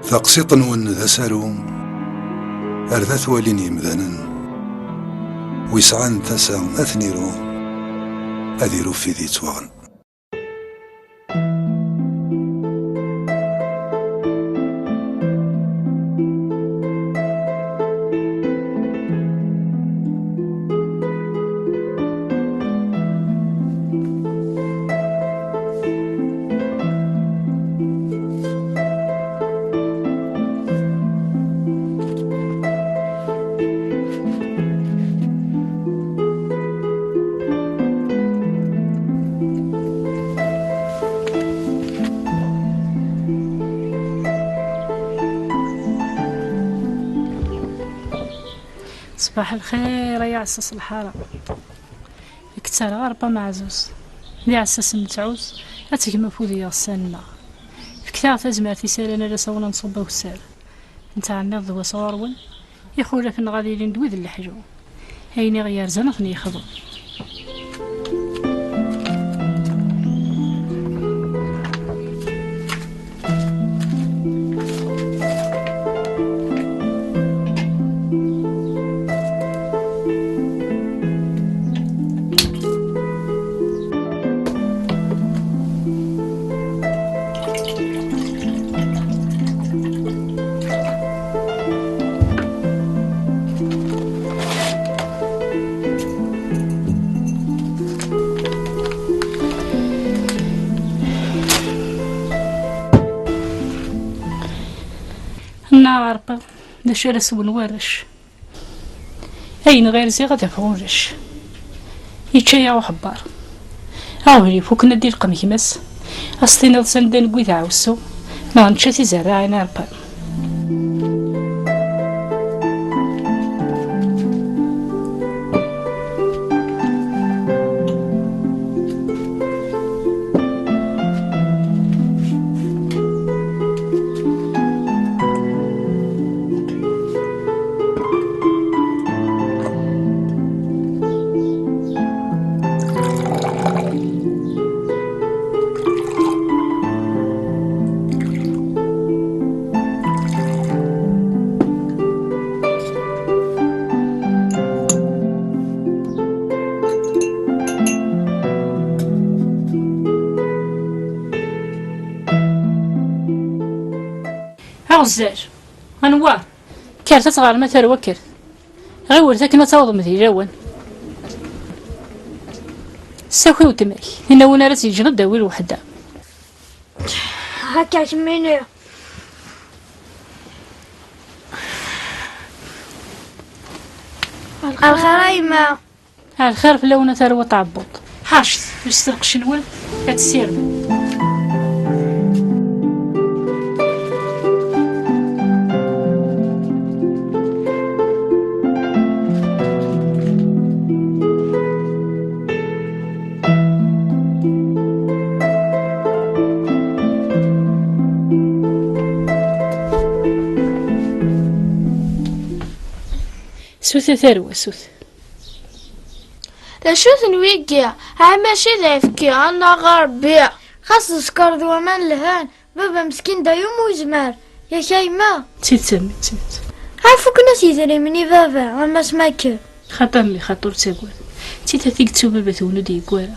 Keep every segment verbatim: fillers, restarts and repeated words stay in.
Taqsiṭ-nwen d asaru ar d at-walin yemdanen, wi sɛan tasa ad ten-iru, ad iru f tid yettwaɣen. Ṣbaḥ lxir ay aɛessas n lḥara. Ad k-ttarreɣ a Ṛebbi ameɛzuz. D iɛessasen nettɛuz, ad tegm afud i yiɣsan-nneɣ. Fket-aɣ tazmert i s-aran ar asawen ad nṣubb akessar. Nettɛenniḍ d wa sɣur-wen, ixulafen-nneɣ ad ilin d wid n leḥlu. Ayen i ɣ-yerzan ad ten-yexḍu. Nnaɣ a Ṛebbi, d acu ara swen warrac? Ayen ɣir ziɣ ad afeɣ ulac. Yečča-yaɣ uḥebber. Aɣbel ifuken ad d-ilqem gma-s. Ad s-tiniḍ s anda n wid ɛawessu, neɣ nečča tizerraɛin a Ṛebbi. Aɣezzal, anwa? Kkret ad teɣrem a tarwa, kkret. Ɣiwlet akken ad tawḍem di lawan. Ssaki weltma-k, tin-a win ara tt-yeǧǧen ad d-tawi lweḥda. Akka kemmini. Lxir a yemma. Lxir fell-awen a tarwa tɛebbuḍt. Ḥaṛcet, ǧǧet lqecc-nwen ad tessirem. Sut a tarwa, sut. D acu-ten wigi? Ah, mačči d ayefki, a nnaɣ a Ṛebbi. Xas d sskeṛ d waman lhan, baba meskin dayum ur yezmir. Yak a yemma? D tidet a mmi, d tidet. Ah, fuken-as yidrimen i baba, a Mass Maker. Xaṭi a mmi, xaṭi ur ttagad. D tidet i yettu baba-twen ur d-yeggi ara.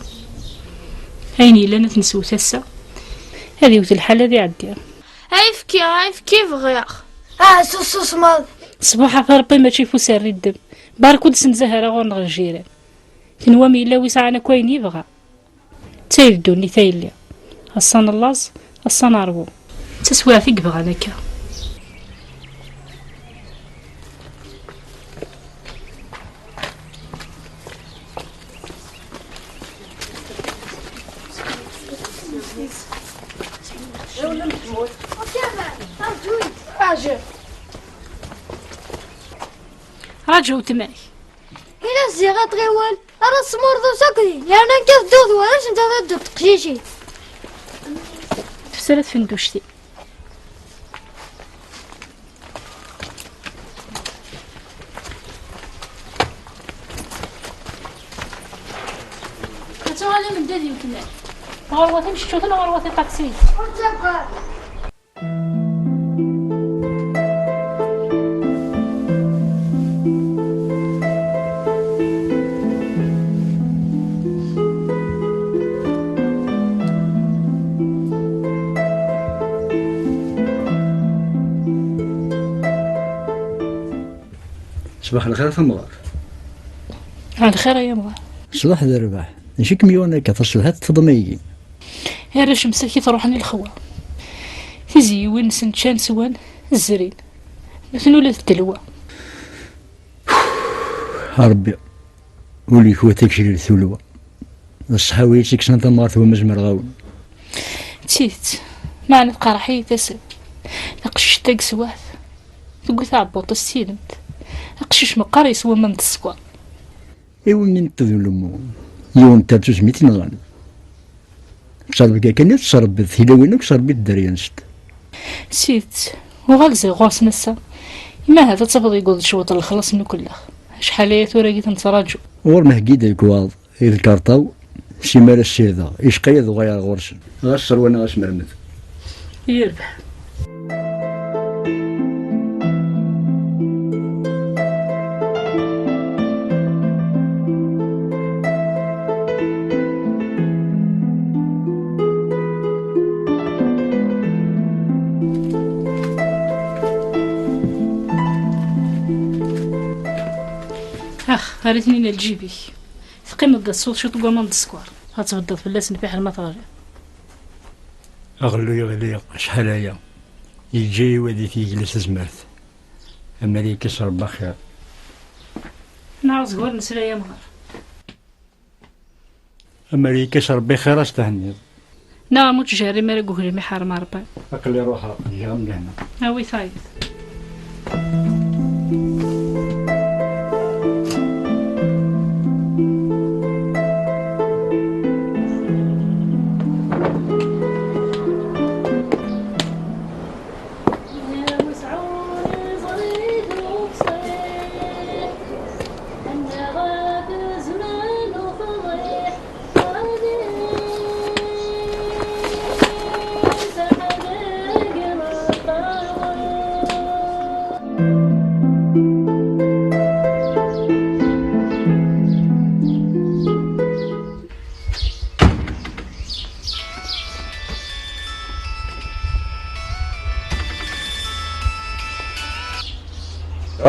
Ayen yellan ad t-neswet ass-a, ad iwet lḥal ad iɛeddi. Ayefki, ayefki bɣiɣ. Ah, sussusmeḍ. Ṣṣbuḥ ɣef Ṛebbi mačči f userri ddem. Berk ur d-ssenzaher ɣur-neɣ ljiran. Tenwam yella wi sɛan akk ayen yebɣa. D tayi d ddunit a yelli. Ass-a nellaẓ, ass-a neṛwu. D taswiɛt i yebɣan akka. Raǧu weltma-k. Ila ziɣ a tɣiwel, ara tesmurḍus akk din, yerna nekk ad dduɣ d warrac, netta ad dduɣ d teqcicin. Tefsara tfenduct-im. Ad tuɣalem d dad yemeknal. Ɣur-wat imceccuten, ɣur-wat iṭaksiyen. Ur ttagad. Ṣbaḥ lxir a tamɣart. Ɛla xir ay amɣar. Ṣbaḥ d rrbeḥ. D acu i kem-yuɣen akka, taṣebḥit teṭṭḍem ayagi? Arrac msakit ruḥen i lexwa. Tiziyiwin-nsen ččan swan, zrin. Nutni ula d ddelwa. A Rebbi, ul-ik wa tagcrirt tulwa. D ṣṣeḥ a wi tt-ikksen tamɣart wa ma zemreɣ-awen. D tidet, meɛna tqerreḥ-iyi tasa. Taqcict-a deg teswiɛt, tewwi taɛebbuḍt-is s tidemt. Aqcic meqqar yeswa aman n sskeṛ. Iwumi neṭṭed ulemmu, yiwen n tertut mi t-nɣan. Ttrebga kan i tettrebbiḍ tilawin akk, tettrebbiḍ dderya-nsent. D tidet, uɣal ziɣ ɣur-sen ass-a. Imahat ad tafeḍ yewweḍ-d cwiṭ n lexlaṣ n ukellex. Acḥal aya tura i ten-ttraǧu. Ɣur-m heggi-d lekwaɣeḍ, i lkarṭa-w, simmal ad ssirdeɣ, icqa-yi ad uɣaleɣ ɣur-sen. Ɣas sserwaneɣ asmermed. Yerbeḥ. Ax, err-iten-in ar lǧib-ik. Teqqimeḍ da tessuḍ ciṭ n waman d sskeṛ. Ad tbeddeḍ fell-asen fiḥel ma teɣliḍ. Aɣelluy ɣliɣ acḥal aya. Yeǧǧa-yi wadi tiyegla s tezmert. Amarika s Rebbi axir. Neɣ zgur nesla yamɣar. Amarika s Rebbi xir as-thenniḍ. Neɣ am uttjerrim ara yuglim iḥerrem Rebbi. Aql-i ruḥeɣ, ǧǧiɣ-am lehna. Awi tayeḍ.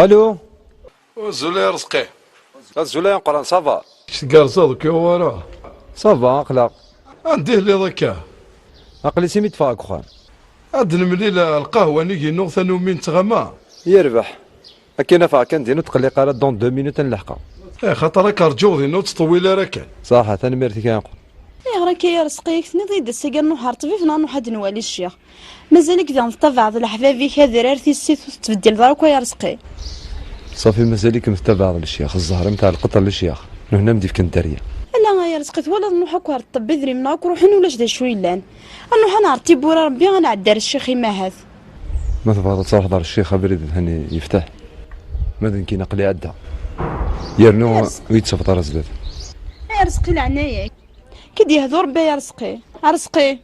Allô. Azul ay Arezqi. Azul ay ameqqran, ça va? Tgerrzeḍ, ur k-yuɣ wara? Ça va, aql-aɣ. Anda i telliḍ akka? Aql-i simi d-ffɣeɣ deg uxxam. Ad nemlil lqahwa-nni-inu tanumi nettɣama. Yerbeḥ. Akken afeɣ kan din, ur tqelliq ara, dans deux minutes ad nleḥqeɣ. Eh, xaṭer ad k-rǧuɣ din, ur ttṭewwil ara kan. Ṣaḥa, tanemmirt-ik a Yaqub. Ayɣer akka ay Arezqi, i k-tenniḍ-iyi-d ass-agi ad nruḥ ɣer ṭṭbib neɣ ad nruḥ ad nwali ccix? Mazal-ik diɣen tettabaɛeḍ leḥbab-ik, adrar, tissit, ur tettbeddil ara akk ay Arezqi. Ṣafi, mazal-ikem tettabaɛeḍ lecyax, ẓẓher-im tɛelqeḍ lecyax, nuhna am d-ifken dderya. Ala ay Arezqi, twalaḍ nruḥ akk ɣer ṭṭbib, idrimen akk ruḥen, ulac d acu yellan. Ad nruḥ ad nɛer tiwwura Rebbi, ad nɛeddi ar ccix imahat. Ma tebɣiḍ ad truḥeḍ ɣer ccix, abrid atan yefteḥ. Ma d nekkini aql-i ɛeddaɣ. Yernu ur yi-d-ttafeḍ ara zdat. Ay Arezqi, leɛnaya-k. Ki d-yehdu Rebbi ay Arezqi. Arezqi.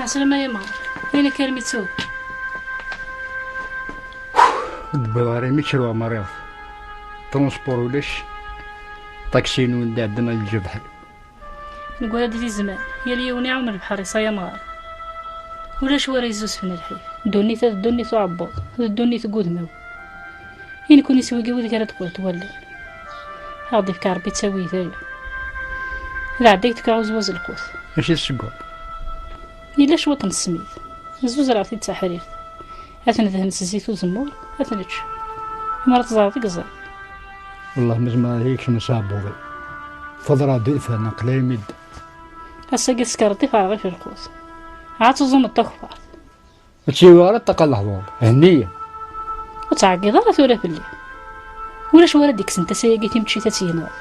Ɛeslama a Yamar, ayen akka armi ttuɣ. Ur d-wwiḍ ara imi ttruɣ mariɣ. Transport ulac, ṭaksi-inu d-iɛeddan ad yeǧǧ abeḥri. Neggra-d di zzman, yal yiwen iɛum lebḥer-is ay amɣar. Ulac wara yezzuzzfen lḥif. Ddunit-a d ddunit uɛebbuḍ, d ddunit n wudmawen. I nekkni s wigi wid ara d-teqqel twalli. Ad aɣ-d-ifk Ṛebbi ttawil aya. D ɛedda i d-tefka uzwaz lqut. Acu i tseggaḍ? Yella cwiṭ n ssmid. Zuzreɣ-t-id d taḥrirt. Ad t-nedhen s zzit uzemmur, ad t-nečč. Mi ara teẓreḍ i yeẓẓay. Wellah ma zemreɣ ad yekcem s aɛebbuḍ-iw. Feḍreɣ-d urfan, aql-i mi d-, ass-agi teskeṛ-d iferɣ-ik lqut. Ɛad tuẓumeḍ takeffart. Ur tt-yuɣ ara ṭṭaqa n lehḍur. Henni-yi. Ur ttɛeggiḍ ara tura fell-i. Ulac wara d-ikksen tasa-agi timeččit ad tt-yenɣ.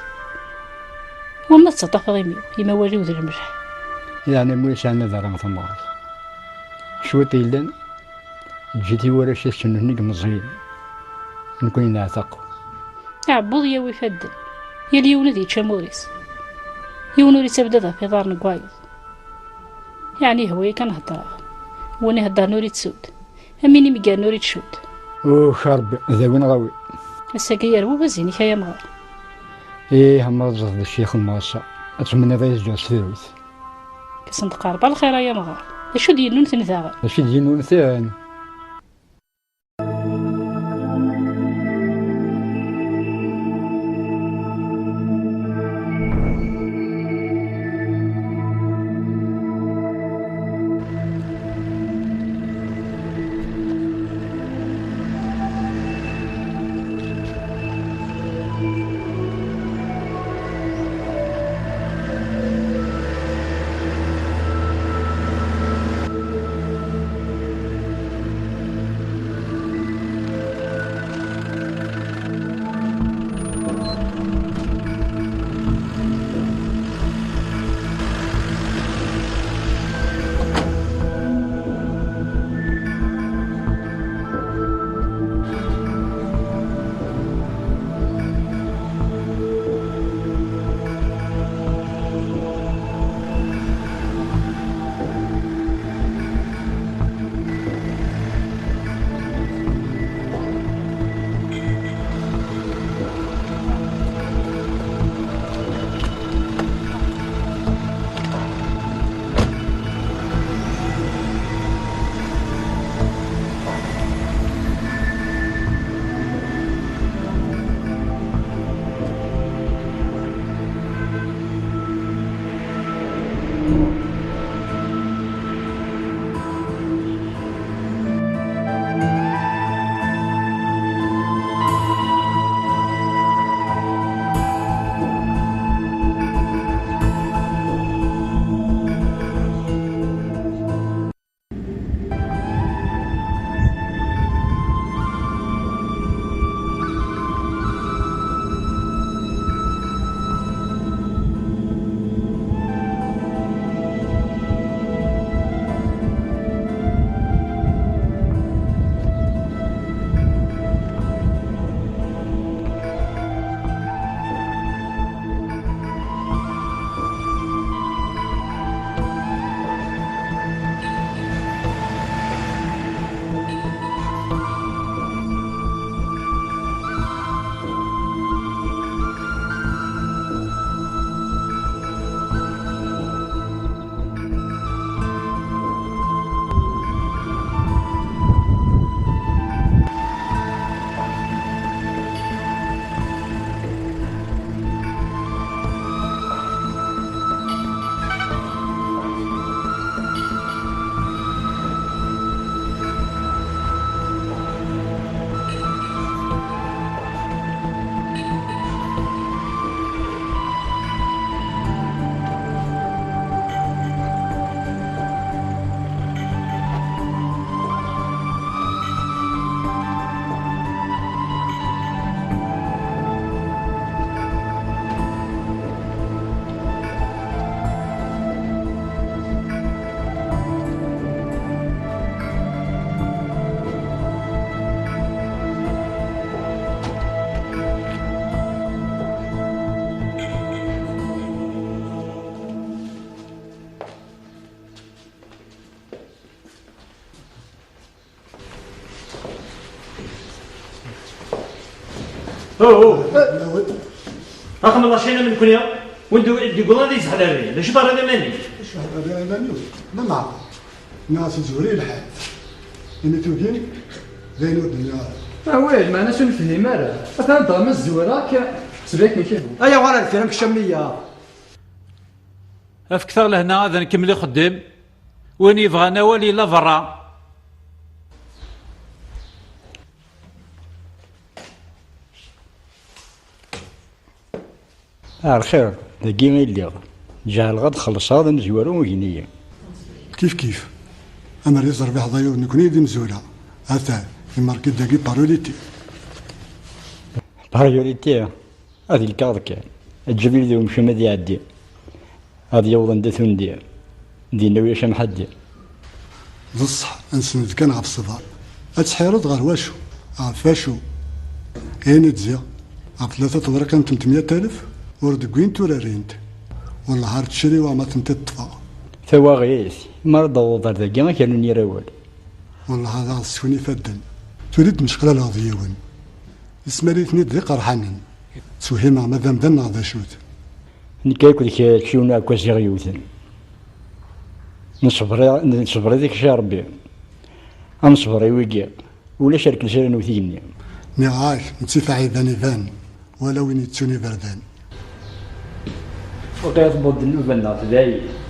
Wamma tettaṭṭafeḍ imi-w, imawal-iw d lemleḥ. Yeɛni ma ur yesɛi ara tamɣart. Cwiṭ yellan, Ǧǧet i warrac ad cnun i yemẓiyen, nekkni neɛteq. Aɛebbuḍ yawi ifadden, yal yiwen ad yečč amur-is. Yiwen ur ittabdad ɣef iḍarren n wayeḍ. Yeɛni ihwa-yi kan heddreɣ. Win iheddren ur ittsud, am win imeggren ur ittcud. Ux a Rebbi, d awi neɣ awi. Ass-agi yerwa ubazin-ik ay amɣar. Ih, ma tẓeḍ d ccix n Musa, ad tmenniḍ ay zǧer s tedwit. Kksen-d qerba lxir ay amɣar. D acu d-yennunten daɣen? D acu d-yennunten? Oh, oh. Axem lačina n nekni, win d-, d-yewwḍen ad yezḥel ar din. D acu terriḍ iman-ik? Acu terriḍ iman-iw? D ameɛṭar. Nniɣ-as izwir lḥal. Ini tugim, d ayen ur d-nniɣ ara. Awal, meɛna ur nefhim ara. Atan d ma zewreɣ-k, ttbak-ik. Ay, awal ar deffir, amek cammiya? Afket-aɣ lehna ad nkemmel ixeddim. Win yebɣan awal yella berra. Ar xir, dagi i lliɣ. Ǧeɛleɣ ad xellṣeɣ d amezwaru ugni. Kif kif. Amer d iẓerbiḥ d ayeḍ, nekkni d imezwura. Atan, imerki dagi paroliti. Paroliti? Ad ilkeɣ kan. Ǧǧem-iyi d umcum ad iɛeddi. Ad yaweḍ anda tundi. Dinna ulac amḥaddi. D ṣṣeḥ, ad nsend kan ɣef ṣṣber. Ad tḥireḍ ɣer wacu? Ɣef wacu? Ayen i d-ziɣ, ɣef tlata teḍriqin n tmenya alef, ur d-wwint ur rrint. Wellah ar tcriwa ma tent-id-ṭṭfeɣ. Tawaɣit, mi ara d-tawḍeḍ ar dagi, ad k-rnun yir awal. Wellah ad aɣ-swen ifadden. Tura i d-mceqlaleɣ d yiwen. Ismal-iten-id d iqerḥanen. Ttwehhimeɣ ma d amdan neɣ d acu-t. Nekk akked k-, kečč yiwen uɛekkaz i ɣ-yewten. Neṣber, neṣber i tikci Rebbi. Ad neṣber i wigi. Ulac rrkel s ara newwet igenni. Nniɣ-ak, nettif aɛiban iban, wala win yettun iberdan. Waqila tewweḍ-d nnuba-nneɣ tedɛi.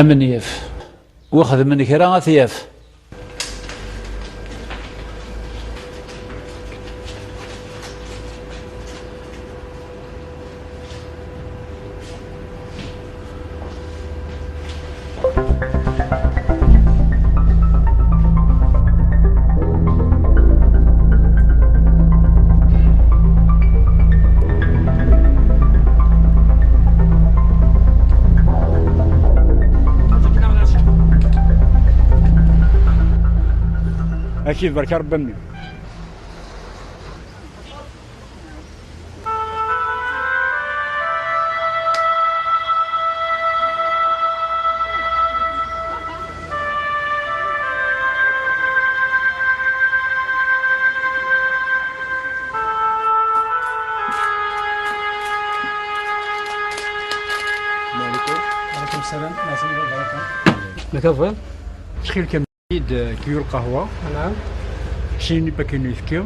Amenyaf. Wi xedmen kra ad t-yaf. Ad k-ibarek Rebbi a mmi. السلام عليكم. وعليكم السلام. Merci beaucoup. Ttxil-k. Id kilu lqahwa. Naɛam. Sin ipakiyun n uyefki.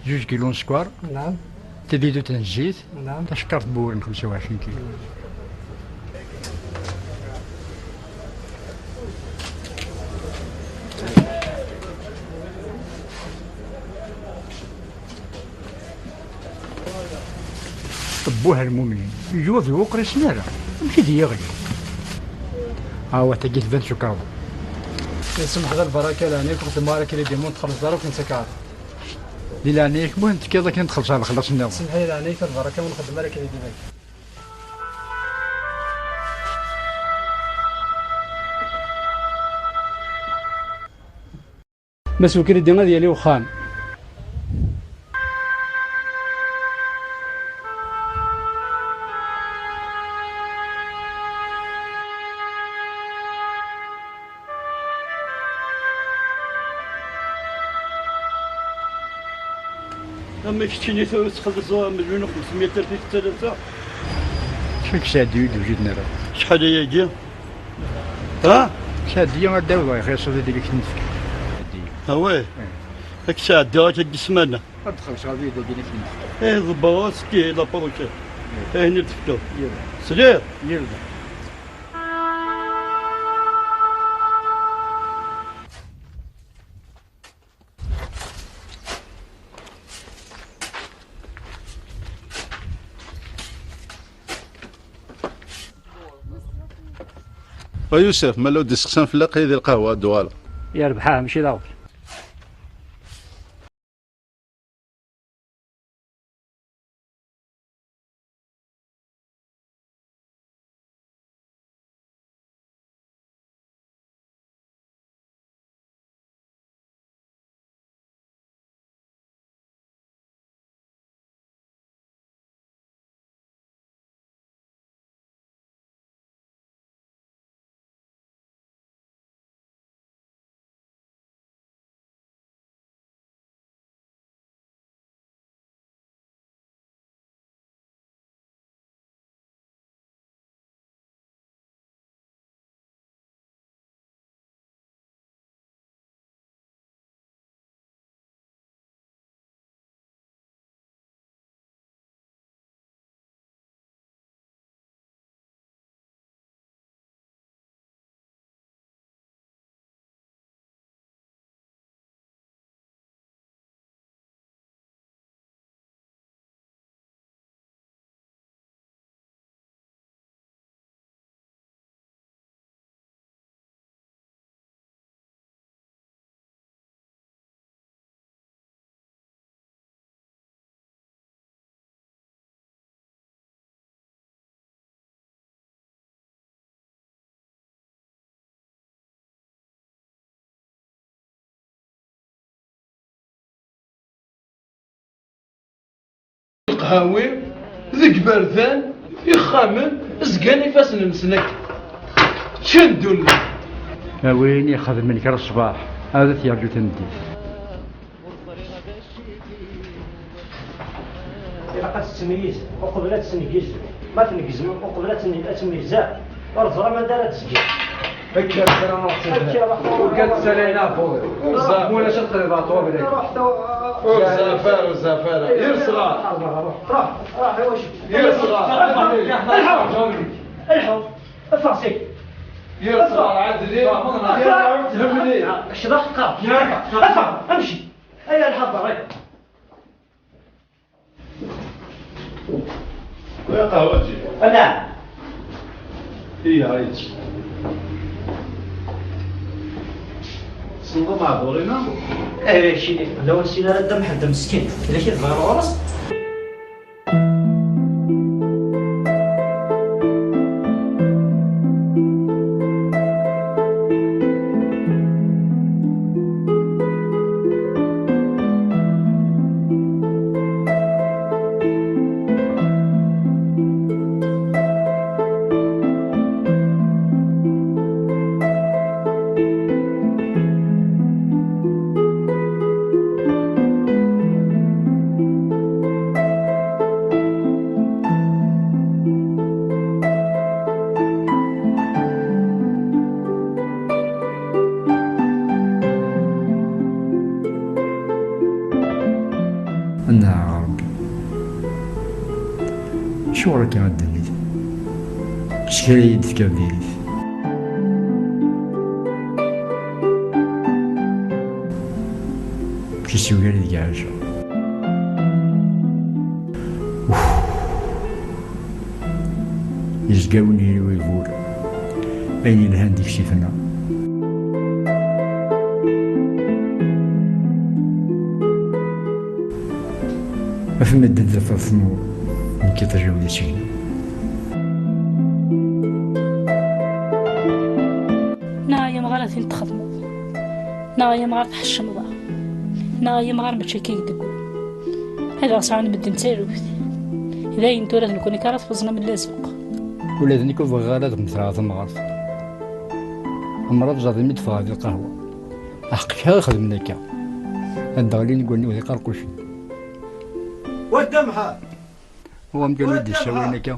Zuǧ kilu n sskeṛ. Naɛam. Tabidut n zzit. Naɛam. Tacekkart n wuren xemsa u ɛecrin kilu. Ṭebbuh lmumnin, yewweḍ lwuqr-isen ara. Amek i d-yeɣli? Awa, tagi tban s ukaḍu. Semmeḥ d lbaraka, leɛnaya-k, ur xeddmeɣ ara kridi, ma ur txellṣeḍ ara ur k-nettakeɣ ara. Di leɛnaya-k, ma ur n-tefkiḍ akken ad xellṣeɣ lexlaṣ nniḍen. Semmeḥ di leɛnaya-k, a lbaraka, ur nxeddem ara kridi dagi. Mass Ukridi ad yali wexxam. Ama keččini tura tettxelliṣeḍ melliun u xemsmya alef i ttalata. Acu k-sɛeddi ur d-tewjiḍ ara? Acḥal ayagi? Ha? Sɛeddi ad d-awiḍ ɣer xiṣṣiḍ ad d-ili k-ten-fk. Sɛeddi. Ah ouais? Eh. Ad k-sɛeddiɣ akka deg ssmana. Ad d-xellṣeɣ abrid-agi ad k-ten-fk. Eh, ḍebbreɣ aski la prochaine. Eh. Ayen i d-tefkiḍ. Yir. Sliɣ? Yir da. A Yusef, ma la ur d-isteqsan fell-ak, ay di lqahwa, ad d-uɣaleɣ. Yerbeḥ, ah, mačči d aɣbel. Qhawi, deg iberdan, ixxamen, zgan ifassen-nsen akka. Ččan ddunit. A win ixedmen kra ṣṣbeḥ, ad t-yerǧu tameddit. Ilaq ad tettmeyyizem uqbel ad tesneggizem. Ma tneggzem uqbel ad ten-, ad temmegzam, ur teẓram anda ara d-tezgim. Akka, akka, akka, ruḥ, ruḥ. Ur ttalayen aɛebbuḍ. Ur zaf. Ulac ad qriḍ ɣer ṭwabel-agi. Ruḥ, ruḥ. Ur zaf ara, ur zaf ara. Yir ṣṣɣar. Ruḥ, ruḥ, ruḥ, iwacu? Yir ṣṣɣar. Lḥu, lḥu. Ffeɣ seg. Yir ṣṣɣar, ɛedli. Ffeɣ. Yir ṣṣɣar, tlemni. Kečč d aḥeqqar. Ffeɣ, amci. Aya lḥeḍer, aya. ويا قهوتي. نعم. إيه، هاي. تسلم على دورنا. إيه، شي، لو نسينا راه دم حد مسكين. إذا كيف غير غرس. Annaɣ a Ṛebbi, acuɣer akka a ddunit? Ečč kra i yi-d-tefkiḍ diri-t. Kis yugar i deg ɛaceɣ. Yezga win yiriw ibur, ayen yelhan deg-s ifna. Ɣef medden tafat tnur, nekk iṭij-iw d asigna. Neɣ ay amɣar ad t-txedmeḍ, neɣ ay amɣar tḥeccmeḍ, neɣ ay amɣar mačči akka i deg-, ad aɣ-sɛun medden d taluft. Dayen tura d nekkni kan ara tfeẓnem llazuq. Ula d nekk ur bɣiɣ ara ad mmteɣ ɣer temɣart. Amraḍ ẓer imi d-ffɣeɣ di lqahwa. Aḥeqq kra ixedmen akka. Ad d-ɣlin deg wallen-iw d iqerqucen. Wadda Mḥa! Wa amkan ur d-ssawalen akka.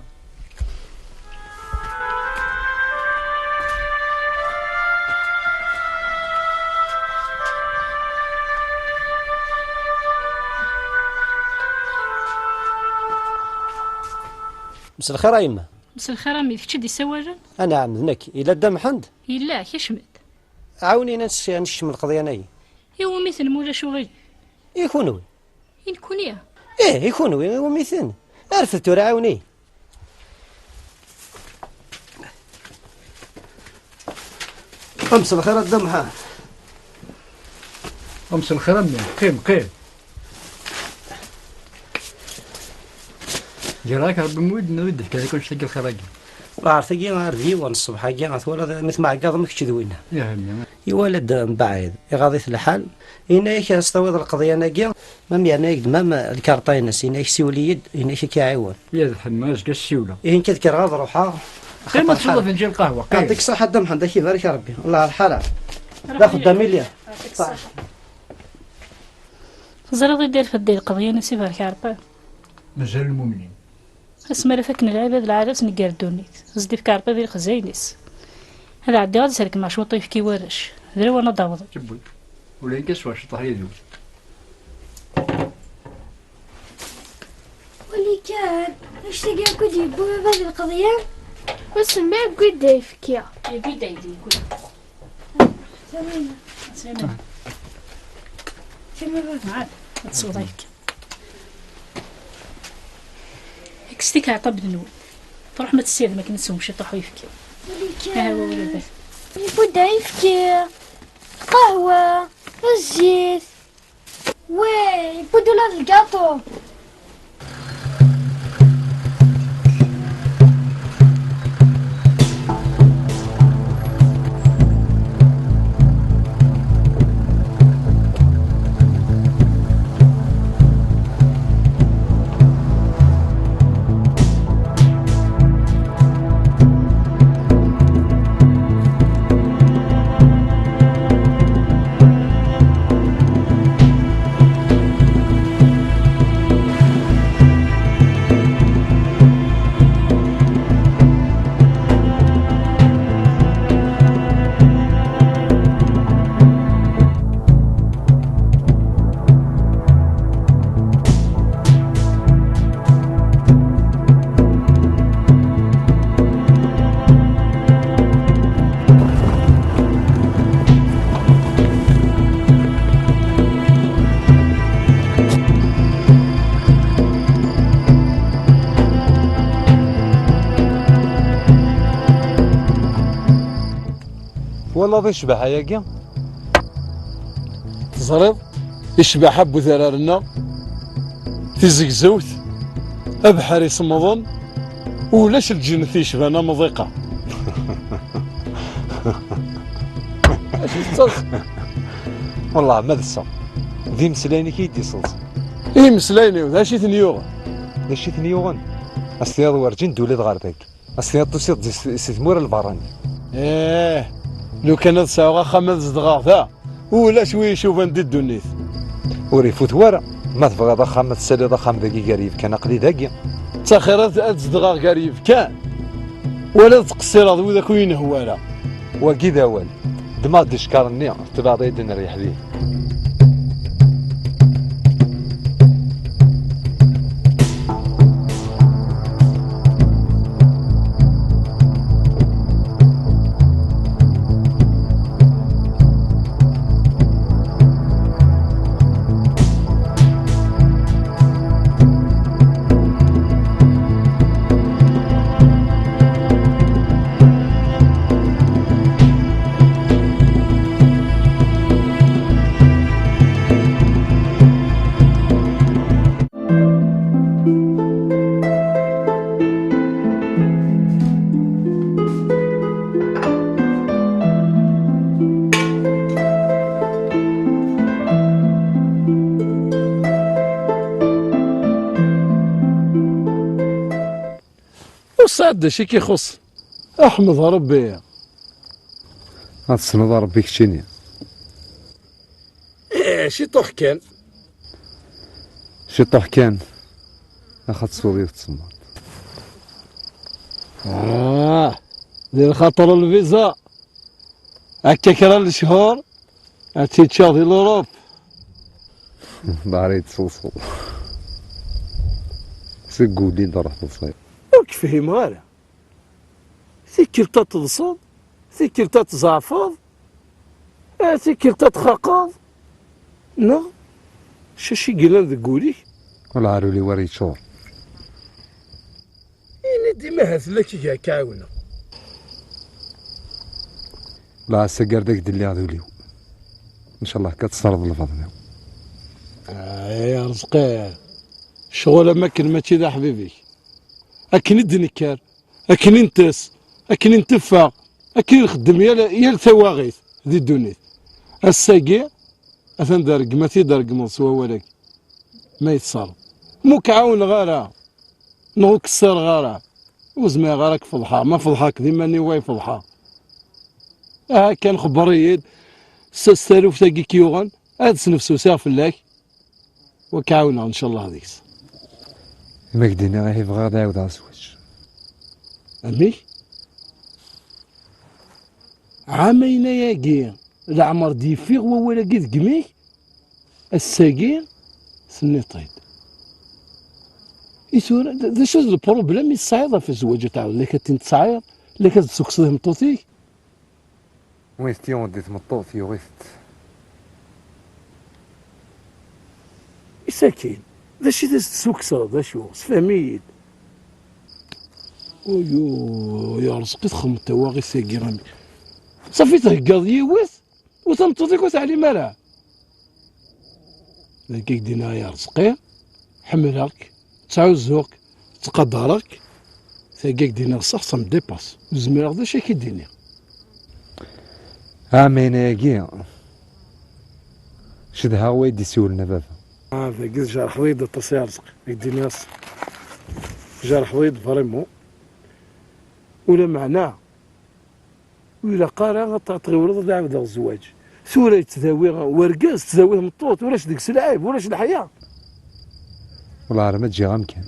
Mselxir a yemma. Mselxir a mmi, d kečč i d-issawalen? Anɛam, d nekk. Yella Dda Mḥend? Yella, kecmet. Ɛawnen-iyi ad nsekcem lqeḍyan-agi. Iwumi-ten ma ulac uɣilif? I kunwi? I nekkni? Ih, i kunwi, iwumi-ten? Rfed tura, ɛawen-iyi. Mselxir a Dda Mḥend. Mselxir a mmi, qqim, qqim. Ǧǧiɣ-ak Rebbi mwid, mwid d-fkiɣ-ak annect-agi lxir-agi. Ɣer tagi ar d yiwen ṣṣbeḥ-agi, twalaḍ mi tmɛeggaḍem kečč d winna. Ih, a mmi. Iwala-d mbaɛid, iɣaḍ-it lḥal, yenna-yak ad s-tawiḍ lqeḍyan-agi, mam yerna-yak-d mam lkarṭa-ines, yenna-yak siwel-iyi-d, yenna-yak ad k-iɛiwen. Ya d ḥemma, azekka ad s-siwleɣ. Ihi nekk ad kkreɣ ad ruḥeɣ. Qqim ad tesweḍ afenǧal lqahwa, qqim. Yeɛṭik ṣṣeḥḥa a Dda Mḥend, ad k-ibarek Rebbi. Allah rḥala. D axeddam i lliɣ. Yeɛṭik ṣṣeḥḥa. Teẓriḍ i d-irfed di lqeḍyan-is ibarek Rebbi. Mazal lmumnin. Asmi ara fakken lɛibad lɛali ad s-neggar ddunit, ad s-d-ifk Ṛebbi di lexzayel-is. Ad ɛeddiɣ ad srekmeɣ cwiṭ uyefki i warrac, d lawan ad d-awḍen. Tewwi. Ula akka swasṭeḥ yid-wen. Wali kan, annect-agi akk i d-yewwi baba d lqeḍyan. Ur semmi yewwi-d ayefki. Yewwi-d aydi, yewwi-d. Samina. Samina. Samina. Ɛad, ad tesweḍ ayefki. Kkset ikerṭa bednun. Truḥem ad tessirdem akken ad teswem ciṭuḥ uyefki. Aha, wa wuladak. Yewwi-d ayefki, lqahwa, zzit. Way, yewwi-d ula d lgaṭu. Twalaḍ icbeḥ ayagi? Teẓriḍ? Icbeḥ a bu udrar-nneɣ, tizegzewt, abeḥri semmḍen, ulac lǧennet yecban amḍiq-a. Acu tettaḍ? Wellah ma d ṣṣeḥ. D imeslayen-ik i yi-d-iselẓen. Imeslayen-iw, d acu i ten-yuɣen? D acu i ten-yuɣen? Ad s-tiniḍ werǧin d-tuliḍ ɣer dagi. Ad s-tiniḍ tusiḍ-d si, si tmura n lberrani. Ih, lukan ad sɛuɣ axxam ad zedɣeɣ da, ulac wi icuban di ddunit. Ur ifut wara. Ma tebɣiḍ axxam, ad tessaliḍ axxam dagi gar yibkan, aql-i dagi. D taxir ad, ad zedɣeɣ gar yibkan, wala ad ttqeṣṣireɣ d wid akk ur yi-nhewwi ara. Wagi d awal. Ddmeɣ-d icekkaṛ-nni, tebɛeḍ-iyi-d nreyyeḥ din. Ur sɛiɣ d acu i k-ixuṣṣen. Ḥmed Ṛebbi. Ad tessneḍ a Ṛebbi keččini. Eh, ciṭuḥ kan. Ciṭuḥ kan. Axa tessuḍ yiwet tsemmaḍt. Ah, di lxaṭer lviza. Akka kra n lechur, ad tt-ččeɣ di l'Europe. Ḍhar-i yettṣuṣu. Seg wul-i d-ruḥ teḍṣiḍ. Ur k-fhimeɣ ara. Tikkelt ad teḍseḍ, tikkelt ad tzeɛfeḍ, eh, tikkelt ad txaqeḍ. Neɣ acu i yellan deg wul-ik? Welɛar ul-iw ara yeččur. Ini-d, imaha tella kik ad k-ɛiwneɣ. La, ass-agi ar d ak-d-lliɣ d ul-iw. Ncallah akka ad tesreḍ lbaḍna-w. Ay Arezqi, ccɣel am akken mačči d aḥbib-ik. Akken i d-nekker, akken i ntess, akken i nteffeɣ, akken i nxeddem yal, yal tawaɣit di ddunit. Ass-agi, atan d rregmat i d-tregmeḍ s wawal-agi. Ma yettṣar. Ma ur k-ɛawneɣ ara, neɣ ur k-ssireɣ ara, ur zmireɣ ara ad k-feḍḥeɣ. Ma feḍḥeɣ-k d iman-iw ay feḍḥeɣ. Aha kan xebber-iyi-d s, s taluft-agi k-yuɣen, ad snefsusiɣ fell-ak, u ad k-ɛawneɣ ncallah deg-s. Ma k-d-iniɣ ihi bɣiɣ ad ɛiwdeɣ azwaǧ. Amek? Ɛamayen ayagi, leɛmer d-yeffiɣ wawal-agi deg imi-k, ass-agi tenniḍ-t-id. I tura, d, d acu d lprublem i tesɛiḍ ɣef zzwaǧ ad tɛawdeḍ? Lak ad ten-tesɛiḍ, lak ad d-tessukkseḍ i tmeṭṭut-ik? Win tettyaweḍ di tmeṭṭut, yuɣ-itent. I sakin, d acu i d as-d-tessukkseḍ, d acu? Sefhem-iyi-d. Uyu, ya Rezqi, txedmeḍ tawaɣit-agi, amek? Safi theggaḍ yiwet, u tameṭṭut-ik ur teɛlim ara. Dagi i k-d-iniɣ, ya Rezqi, ḥemmleɣ-k, ttɛuzzuɣ-k, ttqadareɣ-k. Tagi i k-d-iniɣ ṣṣeḥ, ça me dépasse. Ur zmireɣ d acu i k-id-iniɣ. Ɛamayen ayagi, cedhaɣ wa i d-isiwlen a baba. Ah, dagi tjerḥeḍ-iyi-d aṭas, ya Rezqi. I k-d-iniɣ ṣṣeḥ. Tjerḥeḍ-iyi-d vraiment. Ulameɛna, ur ilaq ara ad tɣiwleḍ ad ɛawdeɣ zzwaǧ. Tura yettdawi wergaz, tettdawi tmeṭṭut, ulac deg-s lɛib, ulac leḥya. Wellah ar ma ǧǧiɣ amkan.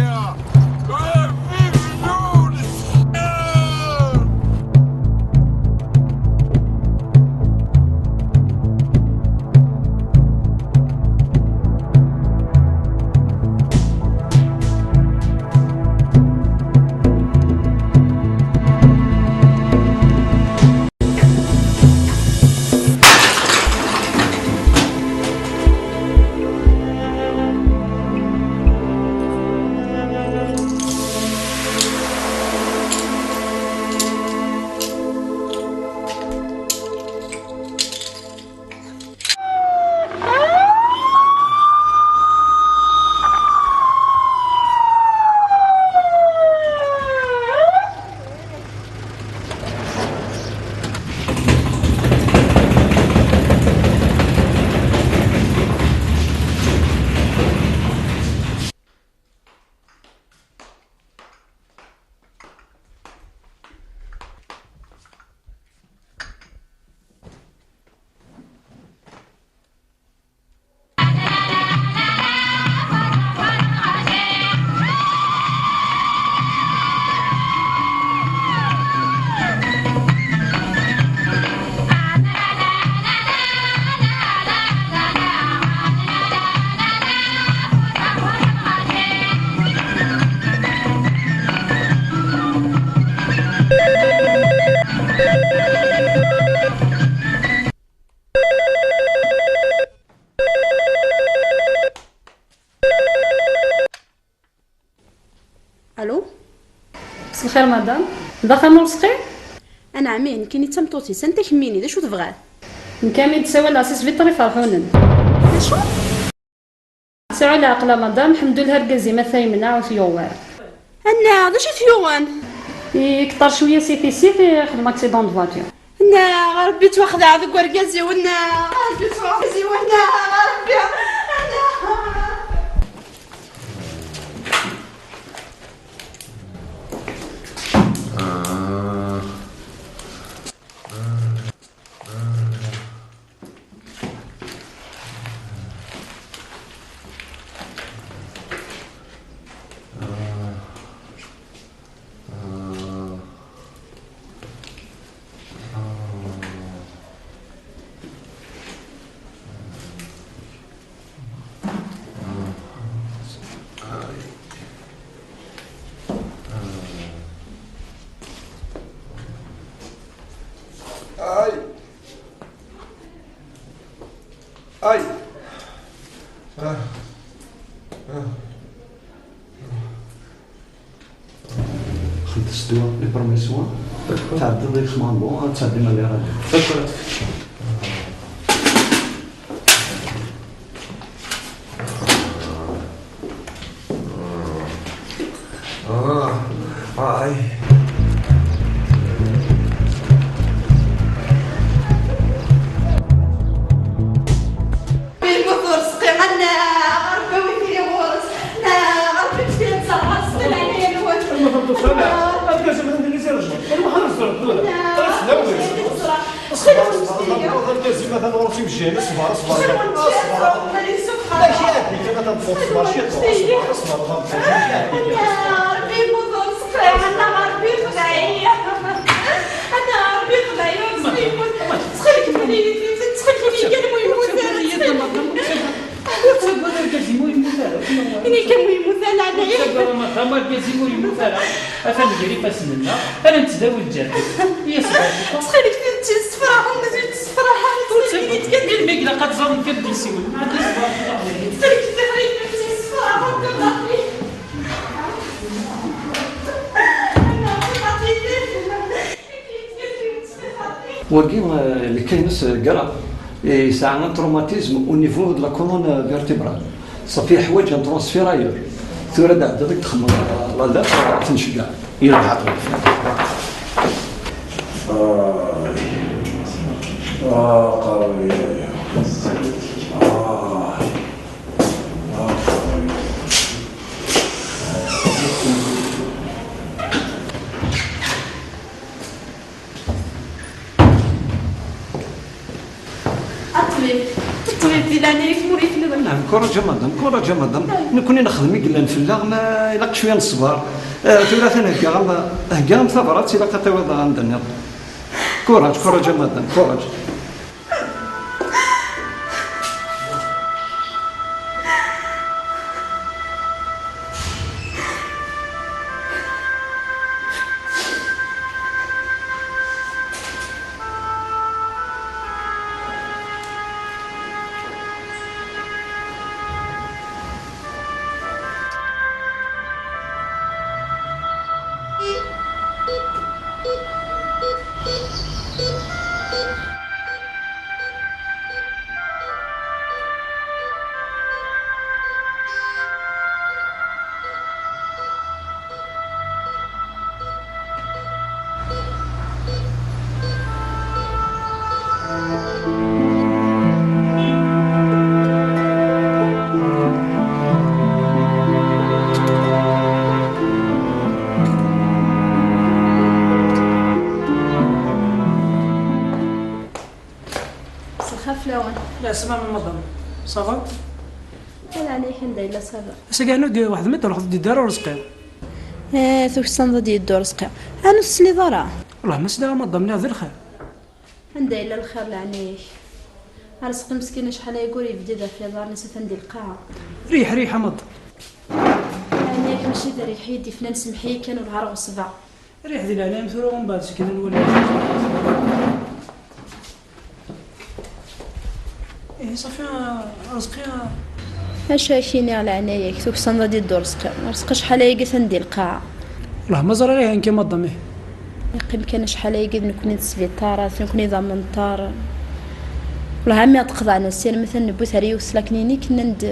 Vive Lyon, les frères. Xir madam, d axxam Urezqi? Anɛam, ih, nekkini d tameṭṭut-is. Anta kemmini? D acu tebɣiḍ? Nekk am i d-ssawaleɣ si Sbiṭar Iferḥunen. D acu? Sɛu leɛqel a madam, ḥemdullah argaz-im ata yemneɛ ur t-yuɣ wara. Annaɣ, d acu i t-yuɣen? Ikṭer cwiya si tissit, ixdem accident de voiture. Annaɣ, a Rebbi ttwaxdeɛ deg urgaz-iw, annaɣ, a Rebbi ttwaxdeɛ deg urgaz-iw, annaɣ, a Rebbi, annaɣ. Ay! Ay! Ah. Ah. Xedmet ddwa, les premiers soins. D'accord. Tɛeddiḍ deg xmambo, ad tɛeddim à l'érable. D'accord. Ah, ah, ay. Yemmut Urezqi, annaɣ, Rebbi awi-t-id ɣur-s, annaɣ, Rebbi kkes-it-id s ɣur-s, di leɛnaya-nwen. Anwa tameṭṭut-a? Argaz-im d Anglizi rejmeɣ. Anwa ara tzerreḍ tura? Annaɣ, Rebbi kkes-it-id s ɣur-s. Ṣṣeḥ, ṣṣeḥ, argaz-im atan ɣur-s imejjan. Ṣber, ṣber. Ṣber, ṣber. Mak iɛeddi kan, a tameṭṭut, ṣber ciṭuḥ. Ṣber, ṣber, a tameṭṭut, mak iɛeddi kan. Annaɣ, Rebbi yemmut Urezqi, annaɣ, Rebbi yexdeɛ-iyi. Annaɣ, Rebbi yexdeɛ-iyi, Urezqi yemmut. Ttxil-k, mel-iyi-t, ttxil-k, ini kan ur yemmut ara, ttxil-k. Ur ttagad, argaz-im ur yemmut ara. Ini kan ur yemmut ara, ur ttagad a madam, argaz-im ur yemmut ara. Atan gar ifassen-nneɣ, ara nettdawi lǧerḥ-is. Ttxil-k, ur tt-ssefraɣ, ur tt-ssefraɣ. Ur ttagad, melmi ilaq ad ẓren kan d isiwen. Ttxil-k, ur tt-ssefraɣ, ur tt-ssefraɣ. Wagi, eh, le cas-ines, eh, grave. Et ça a un traumatisme au niveau de la colonne vertébrale. Ça fait يحوج un transfert ailleurs. Tura d-ɛeddiḍ i d-txemmeḍ, eh, la date, eh, ad t-nceggeɛ. Yelha ṭṭbib. Ah. Ah, qerreb. Ah. Ah, qerreb. A ṭṭbib, a ṭṭbib, di leɛnaya-k, ma ur yi-tenniḍ ara. Encourage a madame, encourage a madame. Nekkni nexdem i yellan fell-aɣ, ma ilaq cwiya n ṣṣber. Eh, tura atan heggaɣ-am, heggaɣ-am tabrat, ilaq ad tawiḍ anda nniḍen. Courage, courage a madame, courage. Lxir fell-awen. Lɛeslama a madam. Ça va? Ala ɛni kan d ayla ça va. Ass-agi ɛni ur d-, weḥd-m i d-truḥeḍ, ur d-yeddi ara Urezqi? Eh, tuksaneḍ ad d-yeddu Urezqi. Ɛni ur tesliḍ ara? Wellah ma sliɣ a madam, niɣ d lxir. Anda yella lxir leɛnaya-k? Arezqi meskin acḥal ayagi ur yebdid ɣef yiḍarren-is atan di lqaɛa. Riḥ, riḥ a madam. Leɛnaya-k mačči d rriḥ i d-ifnan, semmeḥ-iyi kan ur ɣareɣ ɣeṣbeɣ. Riḥ di leɛnaya-m tura, umbeɛd seg-a nwali. Ihi ṣafi, a Rezqi, a... Acu ara k-iniɣ leɛnaya-k, tuksaneḍ ad d-yeddu Rezqi. Rezqi acḥal ayagi atan di lqaɛa. Lah, ma ẓriɣ ihi nekki madam, ih. Yeqqim kan acḥal ayagi d nekni d sbiṭarat, nekni d amenṭar. Lah, ami ɣ-d-qeḍɛen asirem, atan newwi-t ar yiwet la clinique, nnan-d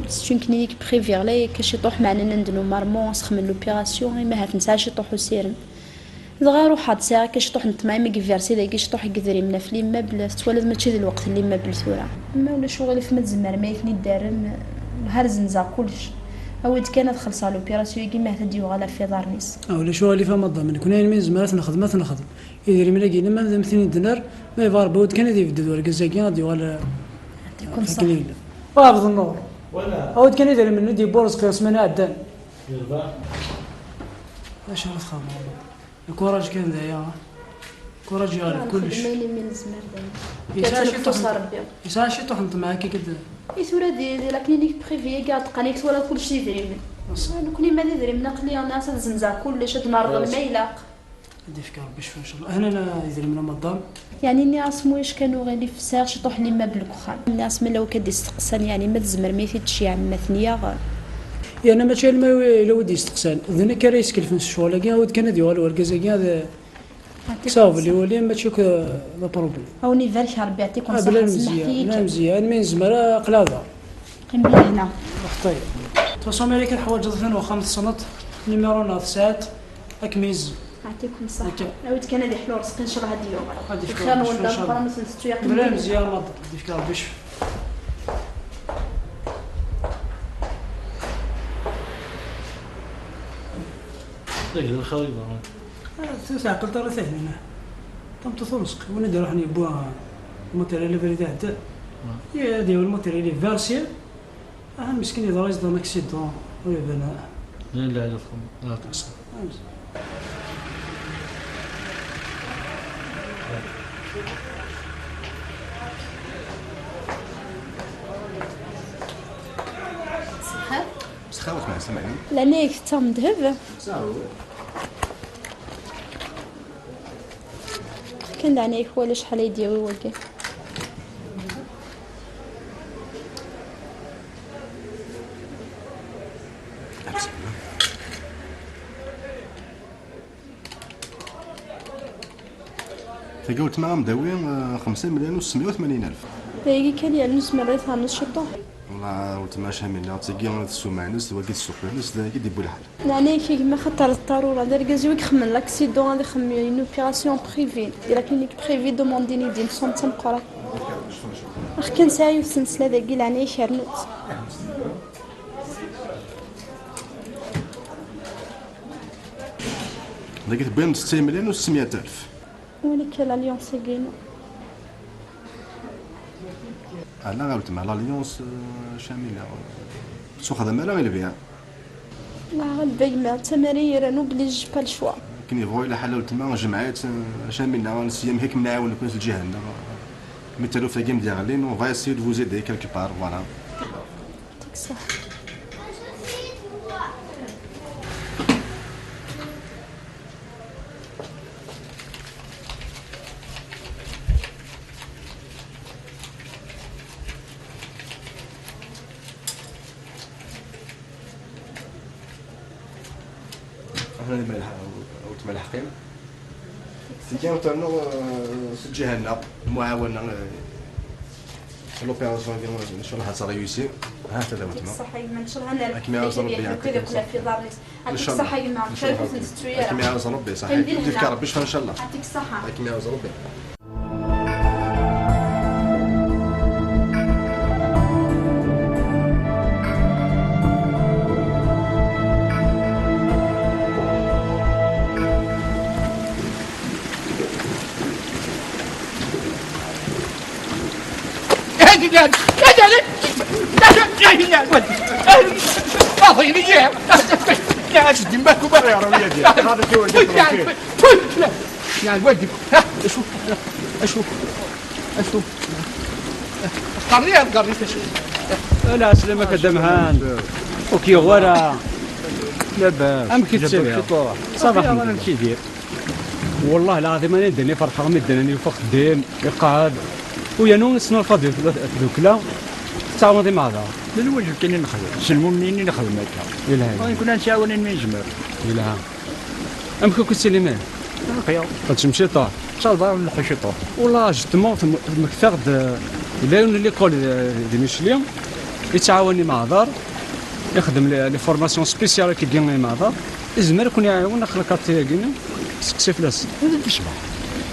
c'est une clinique privée, ɣlay akka ciṭuḥ, meɛna nnan-d normalement ad s-xedmen l'opération, imi ahat nesɛa ciṭuḥ usirem. Dɣa ruḥeɣ-d, sɛiɣ akka ciṭuḥ n ṭṭmeɛ, imi deg versi dagi ciṭuḥ n yedrimen ɣef l'immeuble, tettwaliḍ mačči d lweqt n l'immeuble tura. Ma ulac uɣilif, ma tzemrem ad iyi-ten-id-terrem, har zenzeɣ kullec. Awi-d kan ad xellṣeɣ l'opération-agi, ma ahat ad d-yuɣal ɣef iḍarren-is. Ah, ulac uɣilif a madam, nekni ayen mi nezmer ad t-nexdem, ad t-nexdem. Idrimen-agi, ma ad am-ten-id-nerr, ma yebɣa Rebbi, awi-d kan ad ibedded urgaz-ɣ-agi, ad yuɣal, eh, Yɛṭikum ṣṣeḥḥa. Akken yella. Wa Ɛebd Nnur. Wala. Awi-d kan idrimen i d-yewwi Rezqi ssmana iɛeddan. Yerbeḥ. Acu ara txedmeḍ? Lkuraǧ kan d aya. Lkuraǧ yeɣleb kullec. Nexdem ayen imi nezmer, d ayen. Yesɛa ciṭuḥ n, Rebbi. Yesɛa ciṭuḥ n ṭṭmeɛ akka kan. I tura di, di la clinique privée-agi, ad qqan-ak twalaḍ kullec s idrimen. Nekkni ma d idrimen aql-i nniɣ-as ad zzenzeɣ kullec, ad d-nerḍel ma ilaq. Ad d-yefk Rebbi ccfa, ncallah. Hnan idrimen a madam. Yeɛni nniɣ-as ma ulac kan uɣilif, sɛiɣ ciṭuḥ n l'immeuble deg uxxam. Nniɣ-as ma llan akka d-isteqsan, yeɛni ma tzemrem ad t-id-tceyyɛem, ma ten-yaɣ. Yerna mačči alma yella wi d-isteqsan. D nekk ara yeskelfen s ccɣel-agi, awi-d kan ad yuɣal urgaz-agi, ad kkseɣ belli wali, mačči akk d apṛublem. A wen-ibarek Rebbi, yɛṭikum ṣṣeḥḥa, bla lemzeyya, semmeḥ-iyi bla kan. Lemzeyya, almi nezmer, aql-aɣ da. Qim di lehna. Xṭi. Tusum ara kan ḥwaǧeḍ atan uxxam, tessneḍ, numéro-nneɣ tesɛiḍ, ad kem-yezzi. Ɛṭikum ṣṣeḥḥa. Akka. Awi-d kan ad iḥlu Rezqi, ncallah ad d-yuɣal. Ad d-yefk Rebbi ccfa, ncallah. Lxir n welda Meqqran ur ten-tettu yaqim. Bla lemzeyya a madam, ad d-yefk Rebbi ccfa. Dagi d lxir yeḍran. Ah, ur teɛqileḍ ara Tahnina. Tameṭṭut ur neṣq, win i d-iruḥen yewwi lmatéryal abrid iɛeddan. Ah. Ad yawi lmatéryal versi. Aha, meskin, yeḍra-yas-d un accident, ur iban ara. Lalla, la txem-, la teqsem. Ah, meskin. Ṣṣeḥḥa. Ṣṣeḥḥa, wa tmeɛsam ɛni? Lɛinayek tettaɣem ddheb? Kan lɛinayek, wala acḥal ay d-yawi wagi. Tagi weltma am dawi, eh, xemsa mlyan u semya u tmanyin alef. Tagi kan yernu tzemreḍ ad ternuḍ ciṭuḥ? Wallah, weltma Camila, tagi d ssuma-ines, d wagi d ssuq-ines, d wagi d-yewwi lḥal. Lɛinayek a gma, xaṭer d ṭṭarura, d argaz-iw i ixemmen l'accident, ad ixemmem une opération privée, di la clinique privée, demandin-iyi-d une somme d tameqqrant. Ax kan sɛiɣ yiwet n ssla dagi, lɛinayek rnu-tt. Dagi tewwim setta mlyan u ssemya alef. Wali kan l'alliance-agi-inu. Ala a weltma, l'alliance, euh, Camila, ur ttwaxdam ara i lbiɛ. Neɣ a gma, d tamara i yerran, obligé, pas le choix. Akken yebɣu yella lḥal a weltma, jemɛet, euh, Camila, nesya amek akken nɛawen nekkni s lǧiha-nneɣ. Mi taluft-agi am d-yeɣlin, on va essayer de vous aider quelque part, voilà. Yɛṭik ṣṣeḥḥa. Aḥna d imalḥ-, weltma Leḥqim. Tigi ternu, eh, s lǧiha-nneɣ, lmuɛawena, eh, l'opération-agi, ncallah ad tṛeyusi. Ha, tadawt-nneɣ. Ṣṣeḥḥa, yemma, ncallah ad nerbeḥ. Ad kem-iɛawez Rebbi, yeɛṭik ṣṣeḥḥa. Ncallah. Ad kem-ṣṣeḥḥa, yemma, ncallah ur ten-tettu ara. Ad kem-iɛawez Rebbi, ṣaḥḥa. Ad kem-yefk Rebbi ccfa, ncallah. Yeɛṭik ṣṣeḥḥa. Ad kem-iɛawez Rebbi. يا الواد، ها، شوف، شوف، شوف. قرني، قرني، شوف. لا، سلامك، دمهان. اوكي، غورا. لاباس. امك تسير؟ صافي، انا نمشي دير. والله العظيم انا ندني فرحه، مدن انا يوفق خديم يقعد. ويانو نسنا الفاضي في دوكلا. تعاوني مع هذا. من وجه كاين نخدم؟ شنو منين نخدم هكا؟ يلاه. وين كنا نساون من زمان؟ يلاه. Amek akk i tettili, mah? Aql-aɣ. Teččem ciṭuḥ? Ncallah nleḥḥu ciṭuḥ. Wallah, justement, tm-, temmektaɣ-d, eh, yella yiwen n l'école di, di Micli, yettɛawan imeɛḍar, ixdem les, les formations spéciales akkagi i imeɛḍar. Izmer ad ken-iɛiwen, aql-ak ati-agi, seqsi fell-as. D ccbaḥ.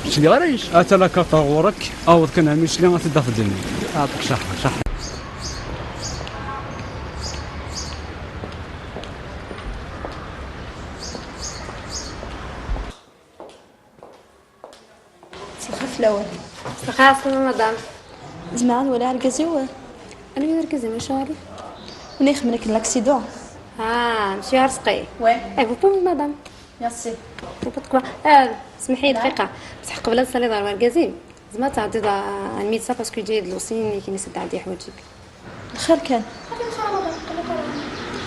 Ur sliɣ ara yes. Ata la carte ɣur-k, aweḍ kan ar Micli, ad t-id-tafeḍ din. Ɛṭik, ṣaḥḥa, ṣaḥḥa. Ṣaḥḥa fell-awen. Ṣaḥḥa, ɛeslama madame. Zemreɣ ad waliɣ argaz-iw? Anwa argaz-im, acu ɣer-i? Win ixedmen akken l'accident. Ah, monsieur Arezqi. Ouais. Eh, vous pouvez, madame. Merci. N'importe quoi. Ah, smeḥ-iyi dqiqa. Bṣeḥ qbel ad tsaliḍ ɣer wergaz-im, tzemreḍ ad tɛeddiḍ ɣer, ɣer lmidsa, parce que yeǧǧa-yi-d l'usine, akken i s-d-ɛeddi ḥwaǧ-ik. Lxir kan. Ɣef lxir, madame, qelleq ara.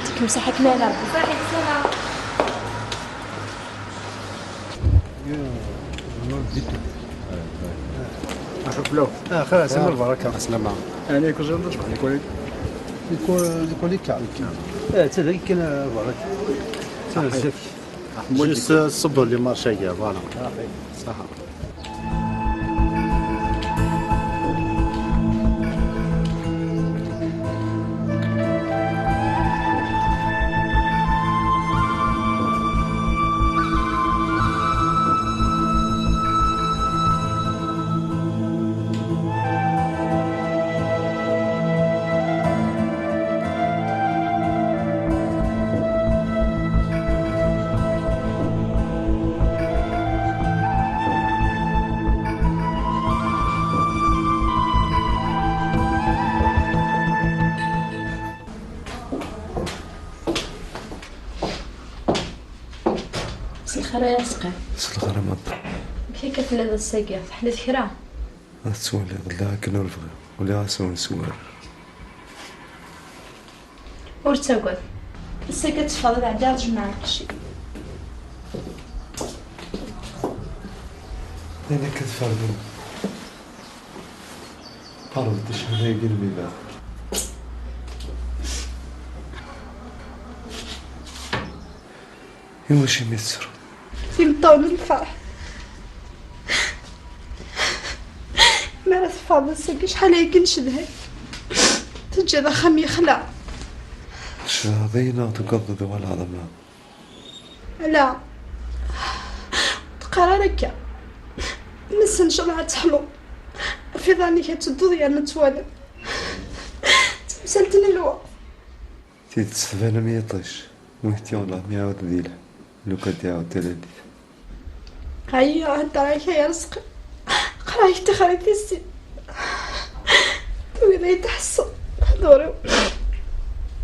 Yettikem ṣṣeḥḥa, kem-iɛna Rebbi. Ṣaḥit, sslam. مرحبا بكم. آه، خير، عسلامة. عسلامة. يعني، كل شيء نضرب، يعني، كل، كل، كل كعب. آه، تذكر، آه، برك. تذكر. Juste, euh, الصبر اللي ما شايقة، voilà. صح. مساء الخير يا رزقي. مساء الخير يا مطر. كيف كتلاد الساقية؟ تحلت كرا؟ Ad twaliḍ, lliɣ akken ur bɣiɣ, uliɣ-as ur neswar. Ur ttagad. Ass-agi ad teffɣeḍ ad ɛeddiɣ ad jemɛeɣ lqecc-ik. Ayen akka tferdeḍ. Qerreb-d acḥal-agi n lmibaɛ. Iwacu mi tettru? Timeṭṭawen n lferḥ. Mi ara teffɣeḍ ass-agi, acḥal ayagi ncedha-k. Teǧǧiḍ axxam yexla. Tcedhaḍ-iyi neɣ tugadeḍ ad uɣaleɣ d amnaḍ? Ala. Teqqar ara akka. Massa ncallah ad teḥluḍ. Ɣef iḍarren-ik ad tedduḍ yerna ad twaliḍ. D tamsalt n lweqt. Tidet tban am yiṭij, win t-yuɣen ad iɛawed ad yelḥu, lukan d-iɛawed talalit. Ɛyiɣ, heddreɣ-ak ay Arezqi. Qqareɣ-ak tixri tissin. Tugiḍ ad yi-tḥesseḍ. Ḥḍur-iw.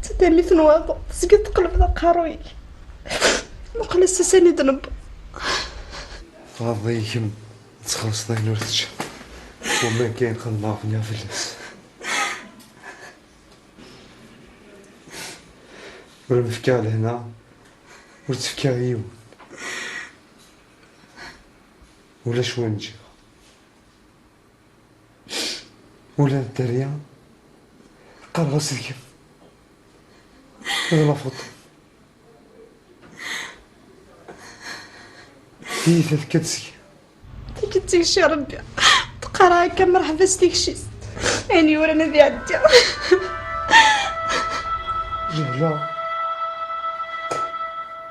D tadamit n waḍu, tezgiḍ tqellbeḍ aqerruy-ik. Muqel ass-a sani d-newweḍ. Tɣaḍeḍ-iyi kemm, ad txellṣeḍ ayen ur teččiḍ. Wamma kan xedmeɣ bniɣ fell-as. Ur am-fkiɣ lehna, ur tt-fkiɣ i yiwen. Ulac win ǧǧiɣ. Ula d dderya, qqareɣ-as d kemm. D lafeṭ. Tiyita tekka-d seg-i. Tagi d tikci Rebbi. Teqqar akka, merḥba s tikci-s. Ayen yuran ad iɛeddi. Jehla.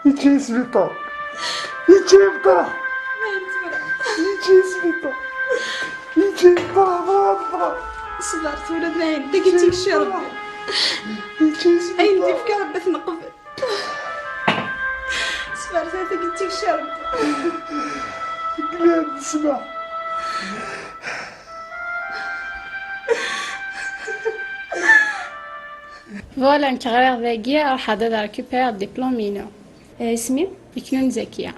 Yečča-yi sbiṭar. Yečča-yi sbiṭar. Yečča-yi sbiṭar. Yečča-yi sbiṭar. Ṣber tura dayen. Tagi d tikci Rebbi. Yečča-yi sbiṭar. Ayen d-yefka Rebbi ad t-neqbel. Sferzat-agi d tikci Rebbi. Glan ssmaḥ. Voilà, nekk ɣriɣ dagi, ruḥeɣ ad récupérer diplôme-inu. Eh, isem-im? Meknun Zakiya.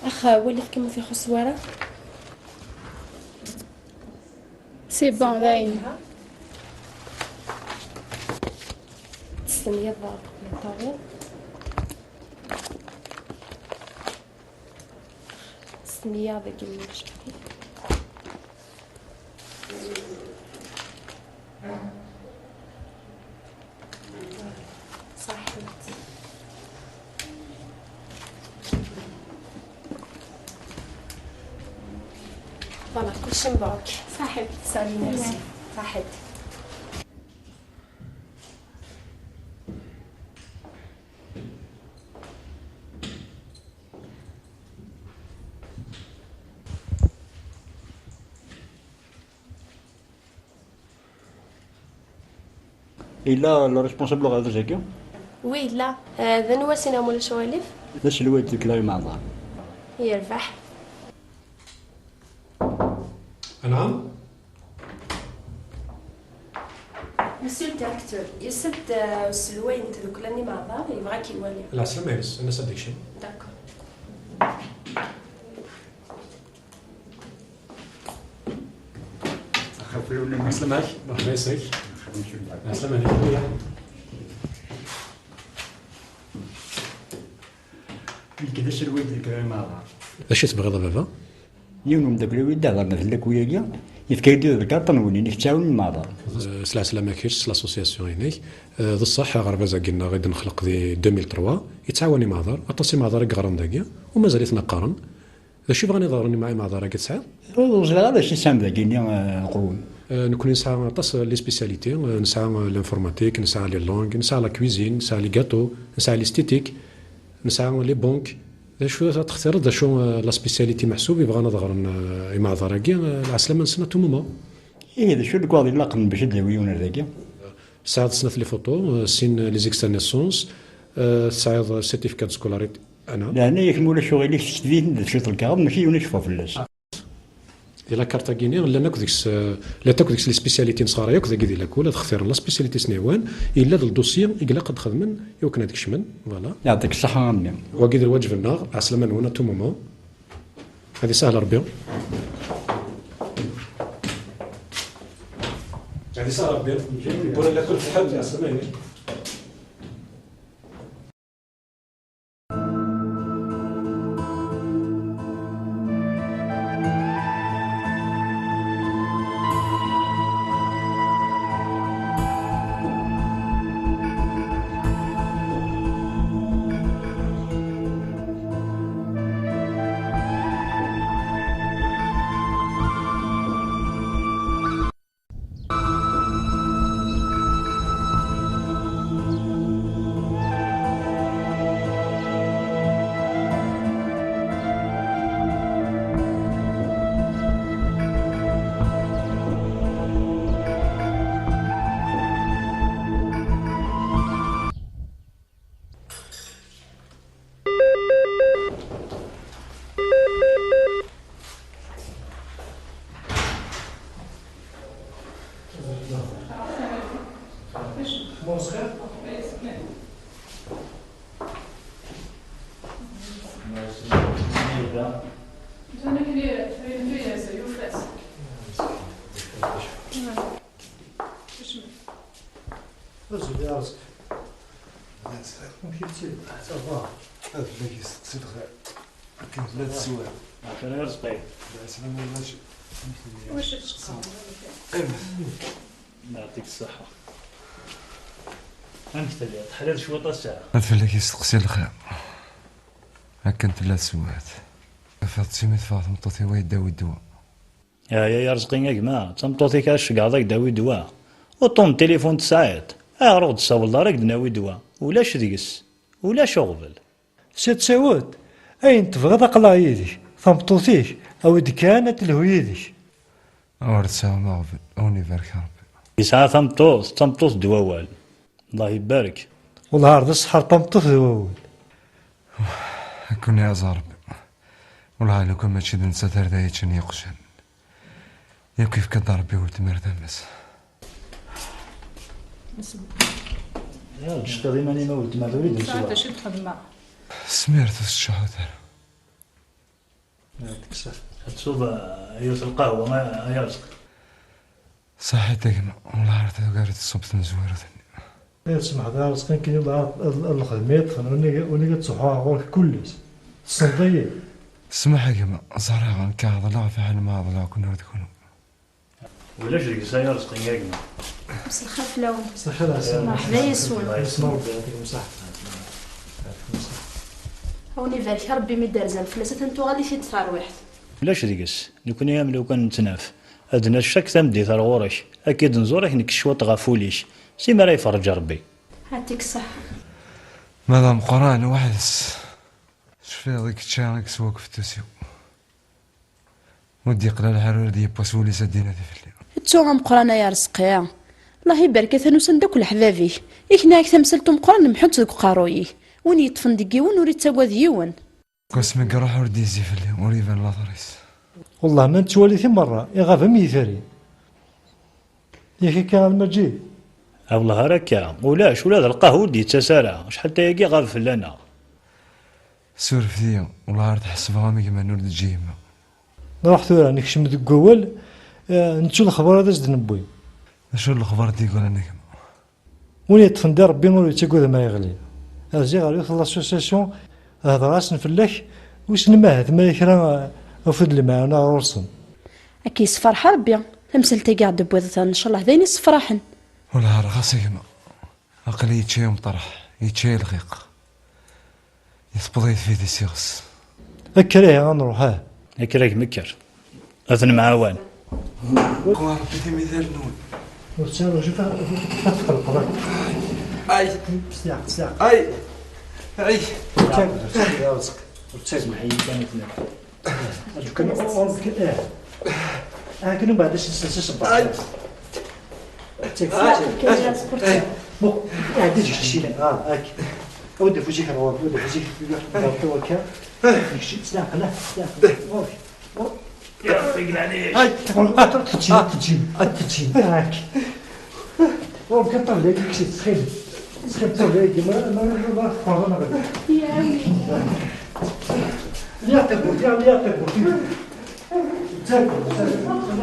Ax, walit kan ma t-ixuṣṣ wara. C'est bon, dayen. Testenyaḍ ad tawiḍ. Testenyaḍ deg lmecḥi. Voilà, كلشي مبروك. صحيت. سالي، ميرسي. صحيت. Yella le responsable uɣerbaz-agi? Oui, yella. Eh, d anwa, sin-a, ma ulac aɣilif? D aselway deg Lawi Meɛḍar. Yerbeḥ. Anɛam? Monsieur le directeur, yessa-d, eh, uselway n tdukla n Imeɛḍar, yebɣa ad k-iwali. Lɛeslama-ines, ad as-d-ikcem. D'accord. Axaflun. Ɛeslama-k. Merḥba yes-k. Ɛeslama-k. Nekk d aselway deg Imeɛḍar. D acu i tebɣiḍ a baba? Yiwen umeddakel-iw i d-ihedren fell-ak uyagi, yefka-yi-d lkarṭa-nwen, inek ttɛawanen Imeɛḍar. Eh, s lɛeslama kečč, s l'association-inek. Eh, d ṣṣeḥ, aɣerbaz-agi-nneɣ i d-nexleq di deux mille trois, yettɛawan Imeɛḍar, aṭas Imeɛḍar i yeɣran dagi, u mazal-iten qqaren. D acu i bɣan ad ɣren Imeɛḍar-agi tesɛiḍ? Ur ẓriɣ ara acu i sɛan dagi-nni, eh, qewwen. Eh, nekkni nesɛa aṭas les spécialités, eh, nesɛa, eh, l'informatique, nesɛa les langues, nesɛa la cuisine, nesɛa les gâteaux, nesɛa l'esthétique, nesɛa les banques. D acu ad textireḍ, d acu, eh, la spécialité meḥsub i bɣan ad ɣren, eh, Imeɛḍar-agi, eh, lɛeslama-nsen à tout moment? Ihi, d acu i lekwaɣeḍ ilaqen bac ad d-yawi yiwen ar dagi? Tesɛiḍ snat les photos, eh, sin les extraits de naissance, eh, tesɛiḍ certificat de scolarité, ana. Leɛnaya-k, ma ulac uɣilif, tekteb-iten-d cwiṭ lkaɣeḍ, mačči yiwen ad yecfu fell-as. Di la carte-agi-nni, llan akk deg-s, eh, llant akk deg-s les spécialités n sɣara, akk dagi di lakul, ad xtiren la spécialité s-nni wan, yella d le dossier i ilaq ad xedmen i wakken ad kecmen, voilà. Yeɛṭik ṣṣeḥḥa a mmi. Wagi d lwaǧeb-nneɣ, ɛeslama-nwen à tout moment. Ad isahel Rebbi. Ad isahel Rebbi. Wala la kul fḥal, ɛeslama-nwen. Azul ya Ṛezqi. Amek i tt-id? Ça va. Ad fell-ak yesteqsi lxir. Akken tella teswiɛt. Ɛafana ya Ṛezqi. Lɛeslama ulac. Wacu tceqqreḍ? Qqimet. Yeɛṭik ṣṣeḥḥa. Amek telliḍ? Teḥliḍ cwiṭ ass-a? Ad fell-ak yesteqsi lxir. Akken tella teswiɛt. Tafeḍ-tt imi teffeɣ tmeṭṭut-iw ad yi-d-tawi ddwa. Aya ya Ṛezqi a gma, d tameṭṭut-ik ara tceggɛeḍ ad k-d-tawi ddwa. Uṭṭun n tilifun tesɛiḍ? Ayɣer ur ɣ-d-tessawleḍ ara ad k-d-nawi ddwa? Ulac deg-s. Ulac uɣbel. Sya d tawet, ayen tebɣiḍ aql-aɣ yid-k, tameṭṭut-ik, awi-d kan ad telhu yid-k. Ur tesɛum aɣbel, a wen-ibarek Ṛebbi. Yesɛa tameṭṭut, d tameṭṭut d wawal. Allah ibarek. Wellah ar d ṣṣeḥ ar tameṭṭut d wawal. Ad ken-iɛeẓ Ṛebbi. Wellah lukan mačči d nettat ar d ay yeččan yeqjan. Yakk yefka-d Ṛebbi weltma ar tama-s. Ya, tecfiḍ iman-im a weltma, tura i d-neswa. Sɛiɣ d acu i d-xedmeɣ. Smirt ur s-tcuḥḥut ara. Ad tekseḍ. Ad tesweḍ, eh, yiwet lqahwa, a, a Yarezqi. Saḥit a gma, wellah ar tugar tṣubt n zwirat-nni. Ay tsemḥeḍ a Yarezqi, nekkini wellah ar, ar, ar lxedma yeṭṭfen, unig, unig ad ttruḥuɣ ɣur-k kullis. Tessneḍ-iyi. Smaḥ a gma, ẓriɣ nekk ɛeḍleɣ fiḥel ma ɛeḍleɣ-ken ur d kenwi. Ulac deg-s a Yarezqi a gma. Mselxir fell-awen. Mselxir ɛeslama. Merḥba yes-wen. Yesma Rebbi, yɛṭikem ṣṣeḥḥa. Yɛṭikem ṣṣeḥḥa. A wen-ibarek Rebbi mi d-terzam fell-as, atan tuɣal-it-id terwiḥt. Ulac deg-s, nekkni am lukan nettnaf. Ad d-nas cak tameddit ar ɣur-k, ad k-id-nẓur akken nekk cwiṭ ɣef wul-ik, si mi ara iferreǧ Rebbi. Ɛṭik ṣṣeḥḥa. Ma d ameqqran weḥd-s. Tecfiḍ i yečča i yeswa deg ufettus-iw. Ur d-yeqla lḥal, ur d-yewwas wul-is ad d-inadi fell-i. Ttuɣ ameqqran ay Arezqi. Allah ibarek, atan usan-d akk leḥbab-ik. Ikna-ak tamsalt umeqqran lemḥunt deg uqerruy-ik. Win yeṭṭfen deg yiwen ur ittagad yiwen. Deg wasmi i iruḥ ur d-yezzi fell-i, ur iban later-is. Wellah ma nettwali-t i merra, iɣab am yitri. Yak akka a Lmaǧid? A wellah ar akka, ulac, ula d lqahwa ur d-yettas ara, acḥal tayagi iɣab fell-aneɣ. Surfet-iyi, wellah ar tḥesbeɣ am gma-n ur d-teǧǧi yemma. Nruḥ tura, nekcem deg wawal, eh, nettu lexbar ad as-d-newwi. D acu n lexbar d-yeggran a gma? Win yeṭṭfen di Rebbi ur yettagad ma yeɣli. Rziɣ ɣer yiwet n l'association, hedreɣ-asen fell-ak, wissen ma ahat ma kra, eh, afud lemɛawna ɣur-sen. Ad k-yessefreḥ Rebbi, tamsalt-agi i ɣ-d-tewwiḍ, ncallah d ayen yessefraḥen. Wellah ar ɣas a gma. Aql-i yečča-yi umeṭreḥ, yečča-yi lxiq. Tewweḍ-iyi tfidi s iɣes. Kker ihi ad nruḥ, ah. Kker a gma, kker. Ad nemɛawan. Qwa Rebbi timidal-nwen. Ur ttɛawaǧ, ad tqelqeḍ akk. Ay. Steɛq, steɛq. Ay. Ay. Ur ttag, ur ttag. Smeḥ-iyi kan a gma. Akken, akken, eh. Akken mbeɛd ad s-, s-, s-, ṣebbeṛ. Ay. Tek, tek. Bon, ɛeddi-d kečč, ah, ak. Awi-d afus-ik ar ɣur-k, awi-d afus-ik, akka. Kečč, s leɛqel, ah, s leɛqel. Ɣur-k. Ɣur-k. Ay. Ad teǧǧim, ad teǧǧim, ad teǧǧim. Ak. Ur kkaṭ ṭṭabla-agi, ttxil. Ttxil ṭṭabla-agi, ma, ma, ma, ma tqerrem ɣer. Liɣ tawwurt, liɣ, liɣ tawwurt. Ttagwurt, ttagwurt.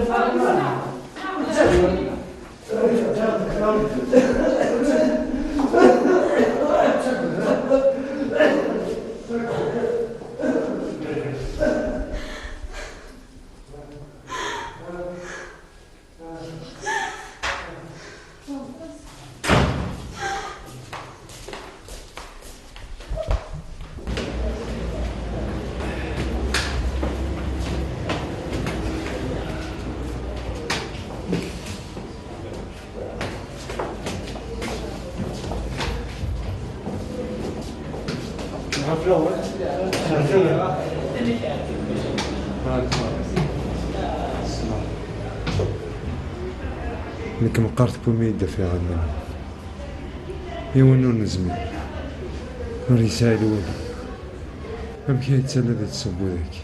Nekk meqqar tewwim-iyi-d affaire-nni. Yiwen ur nezmir, ur yesɛi lwali. Amek ay yettali di tṣebbuḍt-agi?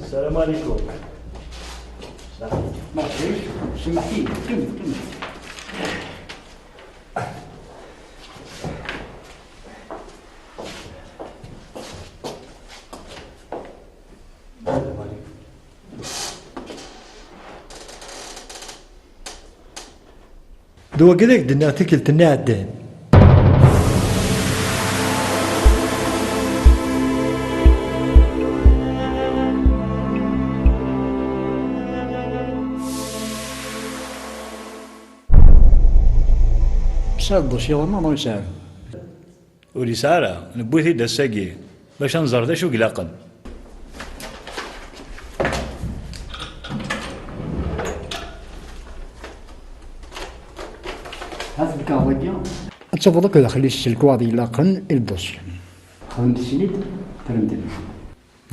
السلام عليكم. مرحبا بك. سمحتيني، كمل، كمل. السلام عليكم. D wagi i ak-d-nniɣ tikkelt-nni iɛeddan. Tesɛiḍ dossier-nneɣ neɣ ur yesɛi? Ur yesɛi ara, newwi-t-id ass-agi, bac ad nẓer d acu i ilaqen. Ad tbekkreḍ dagi. Ad tafeḍ akk daxel-is s lekwaɣeḍ ilaqen i ldossier. Xedmemt-iten-id, terremt-d.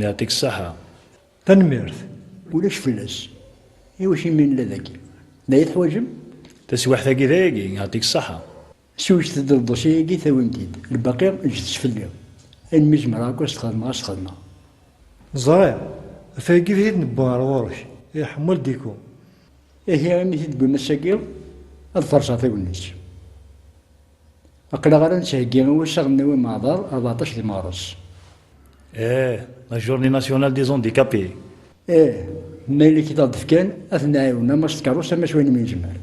Yeɛṭik ṣṣeḥḥa. Tanemmirt. Ulac fell-as. Iwacu imi nella dagi? D aya teḥwaǧem? Taswiḥt-agi d ayagi, yeɛṭik ṣṣeḥḥa. Swejdet-d ldossier-agi, tawim-t-id. Lbaqi, ǧǧet-t fell-i. Ayen mi zemreɣ akk ad s-t-xedmeɣ, ad s-t-xedmeɣ. Ẓriɣ, ɣef wayagi i t-id-newwi ɣer ɣur-k, iḥemmel diku. Ihi, imi t-id-tewwim ass-agi, ad ferṣeɣ tagnit. Aql-aɣ ara nettheggi i wassaɣ-nni win meɛḍar, rbeɛṭac di meɣres. Eh, la journée nationale des handicapés. Ih, Ma yella k-id-aɣ-d-fkan, ad t-nɛiwen, ama s tkeṛṛust, ama s wayen mi nezmer.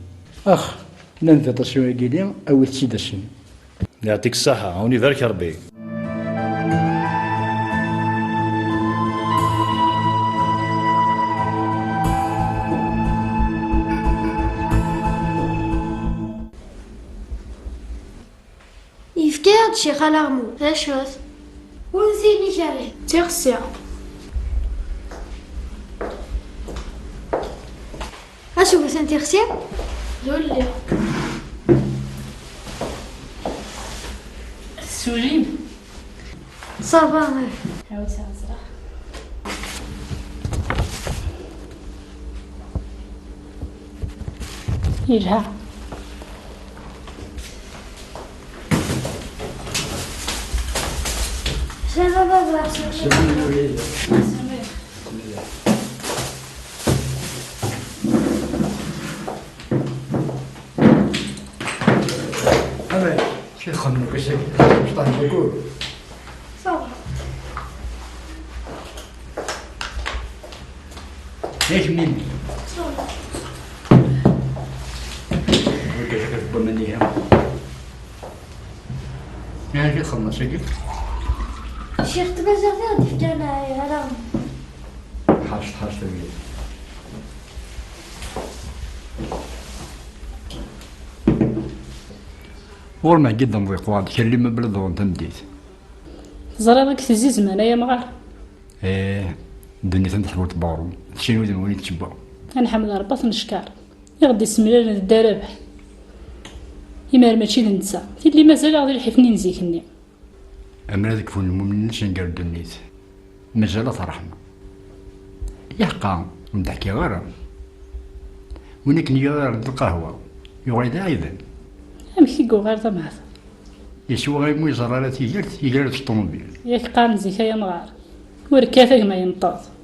Ax, nnan d aṭas wagili, awit-tt-id ass-nni. Yeɛṭik ṣṣeḥḥa, a wen-ibarek Ṛebbi. Yefka-yaɣ-d ccix alaɣmu. D acu-t? Ur tin ikerri. D tixsi. Acu-ten tixsi? D ulli. Tessulim? Ça va. Ɛawed ẓra. Yelha. Ça va, baba. Allez, c'est comme nous, c'est, c'est un peu cool. Ça va. Yak mimi. Yak txedmeḍ ass-agi? Ccix tmaziɣt i ɣ-d-ifkan ara. Ḥaṛec, ḥaṛec tabyirt. Ɣur-m ɛeggi d amḍiq, ɣur-d kra n limebla d-ɣur-n tameddit. Teẓriḍ amek tezzi zzman, ay amɣar? Eh, ddunit am teḥbult n uɣrum, tecci wid n win yettcewwa. Ad nḥemd Ṛebbi, ad t-neckeṛ, i ɣ-d-issemlalen d Dda Rabeḥ. Imar mačči d netta, tilli mazal-aɣ di lḥif-nni n zik-nni. Ammer ad kfun lmumnin cengar ddunit, mazal-at ṛṛeḥma. Iḥqa, ur m-d-ḥkiɣ ara. Win akken yuɣal ɣer lqahwa, yuɣal d aɛiban. Amek i yuɣal d amehter? Yeswa imi ur yeẓri ara tigert, yegra-d s ṭumubil. Yak qqaren zik ay amɣar, ur kkat a gma yenṭeḍ.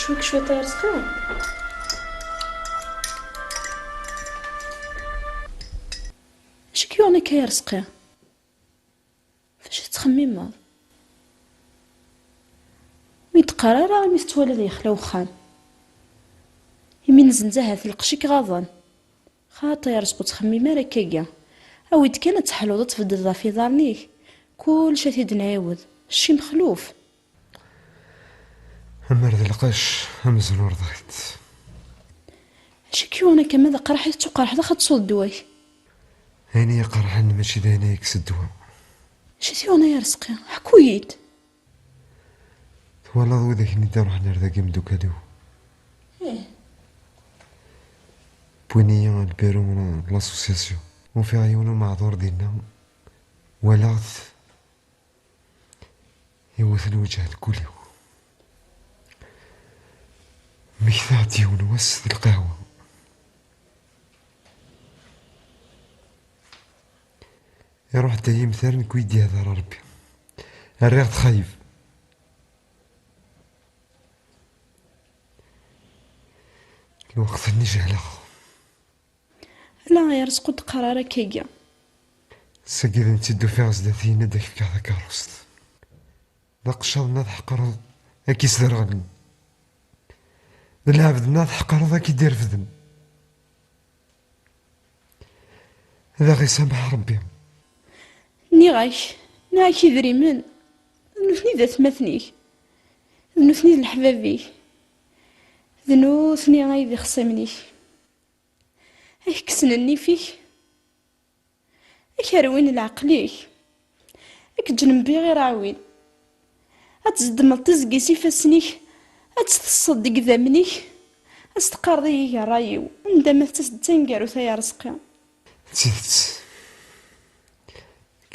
Cwiṭ cwiṭ ay Arezqi. Acu k-yuɣen akka ay Arezqi? D acu tettxemmimeḍ? Mi d-qqar ara imi tettwaliḍ yexla uxxam. Imi nezzenz ahat lqecc i k-ɣaḍen. Xaṭi, Arezqi, ur ttxemmim ara akkagi. Awi-d kan ad teḥluḍ, ad tbeddeḍ ɣef yiḍarren-ik. Kullec ad t-id-nɛiwed. Cci Mexluf. Amer d lqecc, amzun ur ḍrint. Acu k-yuɣen akka ma d aqraḥ i tettuqerḥeḍ, ax ad tesweḍ ddwa-k? Ayen i yi-qerḥen mačči d ayen ay yekkes ddwa. Acu t-yuɣen ay Arezqi? Ḥku-yi-d. Twalaḍ widak-nni d-iruḥen ar dagi imeddukal-iw? Ih. Wwin-iyi ɣer lbiru n l'association. Ufiɣ yiwen umeɛḍur dinna. Walaɣ-t. Iwet lewǧeh deg wul-iw. Mmektaɣ-d yiwen wass di lqahwa. Iruḥ-d ay imtar, nekk ur yi-d-ihder Rebbi. Rriɣ-t xayeb. Lweqt-nni jehleɣ. Ala ay Arezqi, ur d-qqar ara akkagi. Sagi d netta i d-ufiɣ zdat-i, yenna-d ad k-fkeɣ takeṛṛust. D aqeccaḍ-nni ad tḥeqreḍ ad k-isderɣlen. D lɛebd-nni ad tḥeqreḍ ad k-id-irefden. Ad aɣ-isameḥ Ṛebbi. Nniɣ-ak, nniɣ-ak idrimen, d nutni i d atmaten-ik, d nutni i d leḥbab-ik, d nutni ay d ixṣimen-ik. Ad k-kksen nnif-ik, ad k-rwin leɛqel-ik, ad k-ǧǧen mbiɣ iṛaɛwin. Ad tzeddmeḍ tiẓgi s ifassen-ik, ad tt-tesseḍ deg idammen-ik, ad s-teqqareḍ ihi ṛṛay-iw, anda ma tettas-d d taneggarut ay Arezqi. D tidet.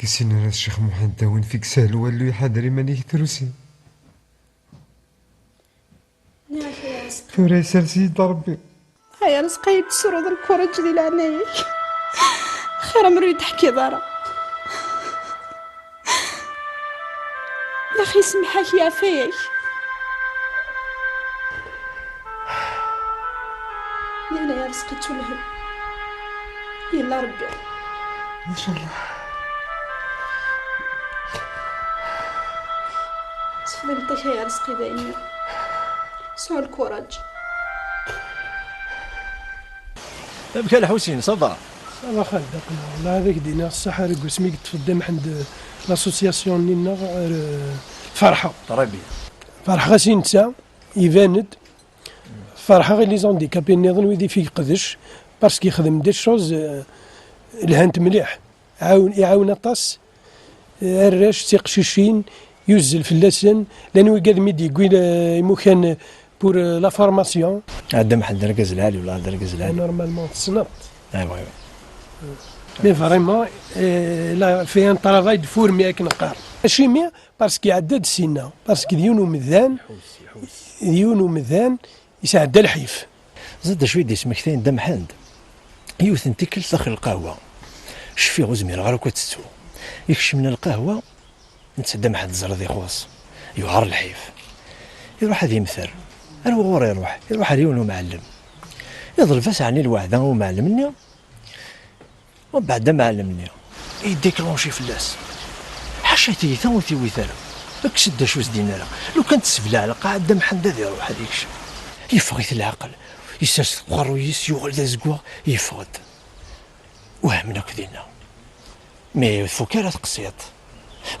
Ad Deg sin ara Ccix Muḥend Dawin fi yeshel wallu, iḥader iman-ik trusi. Tura isers-iyi-d Ṛebbi. Ay Arezqi, ad tesruḍ lkuṛaǧ di leɛnaya-k. Xir amru ur yi-d-teḥkiḍ ara. Yaxi semmeḥ-ak, yeɛfa-yak. Yal ay Arezqi, ttwelhem. Yella Ṛebbi. Incallah. Sexdem-t ay Arezqi dayen. Sɛu lkuṛaǧ. Amek a Lḥusin, ça va? Ça va xaled, aql-aɣ. Wellah ad ak-d-iniɣ ṣṣeḥ, ar deg wasmi i yeṭṭef Dda Mḥend l'association-nni-nneɣ, ar, eh, ferḥeɣ. Très bien. Ferḥeɣ-as i netta, iban-d. Ferḥeɣ i les handicapés nniḍen, wid i f-iqdec, parce que yexdem des choses, eh, lhant mliḥ. Ɛawen, iɛawen aṭas, eh, arrac, tiqcicin, yuzzel fell-asen, llan wigad mi d-yewwi, eh, imukan pour, eh, la formation. Ɛedda Mḥend d argaz lɛali, wala d argaz lɛali. Normalement, tessneḍ. Ah, oui, oui. Mais vraiment, eh, il a fait un travail de fourmi, akken qqar. Acimi? Parce que iɛedda-d sinna, parce que d yiwen umdan, d yiwen umdan, yesɛedda lḥif. Ẓid d acu i d-yesmektayen Dda Mḥend. Yiwet n tikkelt daxel lqahwa. Cfiɣ ur zmireɣ ara akk ad tettu. Ikcem lqahwa, netta Dda Mḥend ẓriɣ ixuṣ. Yuɛer lḥif. Iruḥ ad yemter. Ar wuɣur iruḥ? Iruḥ ar yiwen umɛellem. Iḍleb-as ɛni lweɛda i umɛellem-nni? Umbeɛd amɛellem-nni yeddiklunci fell-as. Ḥaca tiyita ur t-iwit ara. Kkes-d d acu s-d-yenna ara. Lukan tessebleɛ lqaɛa, Dda Mḥend ad iruḥ ad ikcem. Yeffeɣ-it leɛqel. Yessers deg uqerruy-is, yuɣal d azeggaɣ, yeffeɣ-d. Wehmen akk dinna. Mi ur tfuk ara teqsiṭ,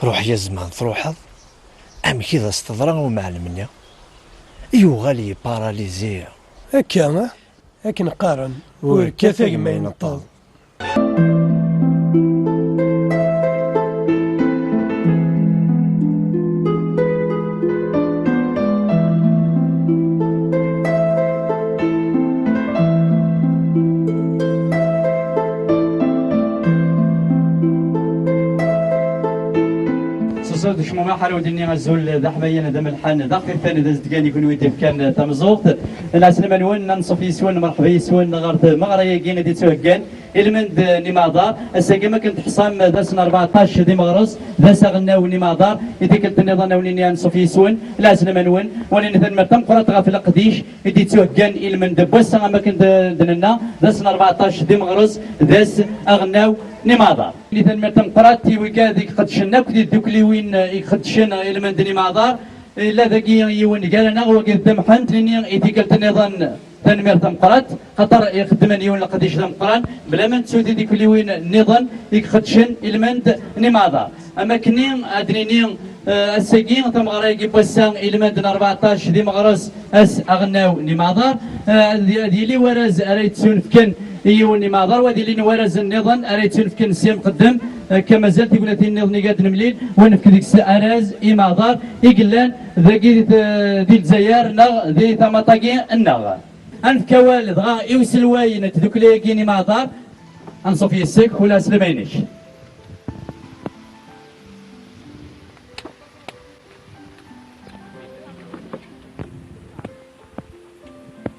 ruḥ ya zzman truḥeḍ. Amek i d as-teḍra i umɛellem-nni? Yuɣal yeparalizi. Akka, ah? Akken qqaren, ur kkat a gma ineṭṭeḍ. Ṣṣut d cmumeḥ ara wen-d-nini azul d aḥmayan d amelḥan d axfifan d azedgan i kunwi d-ifkan tameẓẓuɣt. Lɛeslama-nwen, anṣuf yes-wen, merḥba yes-wen ɣer tmeɣra-agi i d-ittuheggan i lmend n imaḍar. Ass-agi, am akken teḥṣam, d ass n rbeɛṭac di meɣres, d ass aɣelnaw n imaḍar. I tikkelt nniḍen a wen-nini anṣuf yes-wen, lɛeslama-nwen, wa nini tanemmirt tameqqrant ɣef leqdic i d-ittuheggan i lmend n wass-a, am akken d-, d-nenna, d ass n rbeɛṭac di meɣres, d ass aɣelnaw n imaḍar. Nini tanemmirt tameqqrant i wigad i iqeddcen akk tiddukkliwin i iqeddcen i lmend n imaḍar. Yella dagi yiwen gar-aneɣ, wagi d Dda Mḥend, nini i tikkelt nniḍen tanemmirt tameqqrant, xaṭer ixeddmen yiwen leqdic d ameqqran, bla ma nettu tiddukkliwin nniḍen i iqeddcen i lmend n imaḍar. Am akkenni, ad d-nini, eh, ass-agi, tameɣra-agi n wass-a, i lmend n rbeɛṭac di meɣres, ass aɣelnaw n imaḍar, eh, ad, ad yili warraz ara yettunefken i yiwen n imaḍar, wa ad yilin warrazen nniḍen ara yettunefken s yimqeddem, eh, akka mazal tignatin nniḍen i gad nemlil, wa nefk deg-s arraz imaḍar i yellan dagi di, di Lezzayer neɣ di tamaṭ-agi nneɣ. Ad nefk awal dɣa i uselway n tdukli-agi n imaḍar, anṣuf yes-k, ula slama-inek.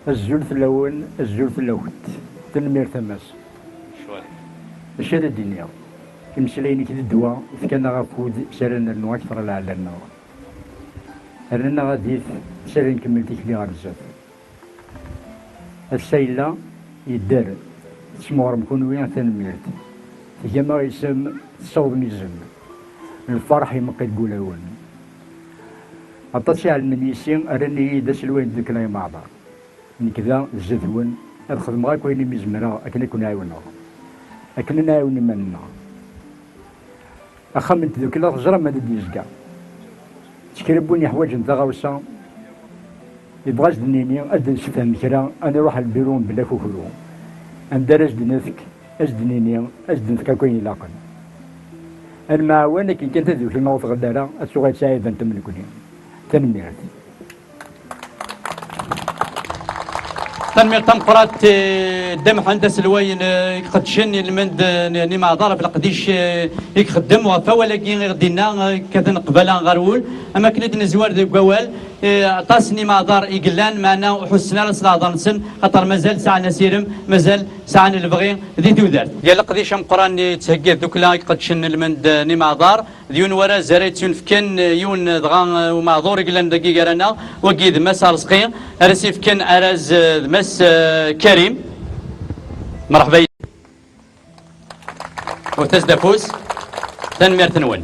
Azul fell-awen, azul fell-akent. Tanemmirt a Mass. Acu ara d-iniɣ? Imeslayen-ik d ddwa, fkan-aɣ akud s ara nernu akteṛ lɛella-nneɣ. Rnan-aɣ adif s ara nkemmel tikli ɣer zdat. Ass-a yella yedder, tesmeɣrem kunwi, tanemmirt. Tgam aɣ isem, tessawḍem izem. Lferḥ imeqqi deg wulawen. Aṭas i iɛelmen yis-i, rran-iyi-d aselway n tdukla imeɛḍar. Nekk da, zdat-wen, ad xedmeɣ akk ayen imi zemreɣ akken ad ken-ɛiwneɣ, akken ad nɛiwen iman-nneɣ. Axxam n tdukla, teẓram ad d-yezga. Kra n win yeḥwaǧen taɣawsa, yebɣa ad s-d-nini, ad d-nessefhem kra, ad nruḥ ɣer lbiru mebla akukru. Anda ara s-d-nefk, ad s-d-nini, ad s-d-nefk akk ayen ilaqen. Ad nemɛawan akken kan tadukli-nneɣ ur tɣelli ara, ad tuɣal d taɛibant am nekni. Tanemmirt. Tanemmirt tameqqrant, eh, Dda Mḥend aselway n, eh, iqeddcen ilmend, eh, n, n imeɛḍar ɣef leqdic, eh, i ixeddem ɣef wawal-agi i ɣ-d-inna, eh, kkaten qbala ɣer wul. Am akken i d-nezwar deg wawal, eh, aṭas n imeɛḍar i yellan, meɛna ur ḥussen ara s leɛḍar-nsen, xaṭer mazal sɛan asirem, mazal sɛan lebɣi di tudert. Gar leqdic ameqqran i yettheggi tdukla i iqeddcen ilmend, eh, n imeɛḍar, d yiwen waraz ara yettunefken, eh, yiwen, eh, dɣa, eh, umeɛḍur i yellan dagi gar-aneɣ, wagi d Mass Arezqi, ara s-yefken araz, eh, d Mass, eh, Karim. Merḥba yid-k. Wtet-as-d afus. Tanemmirt-nwen.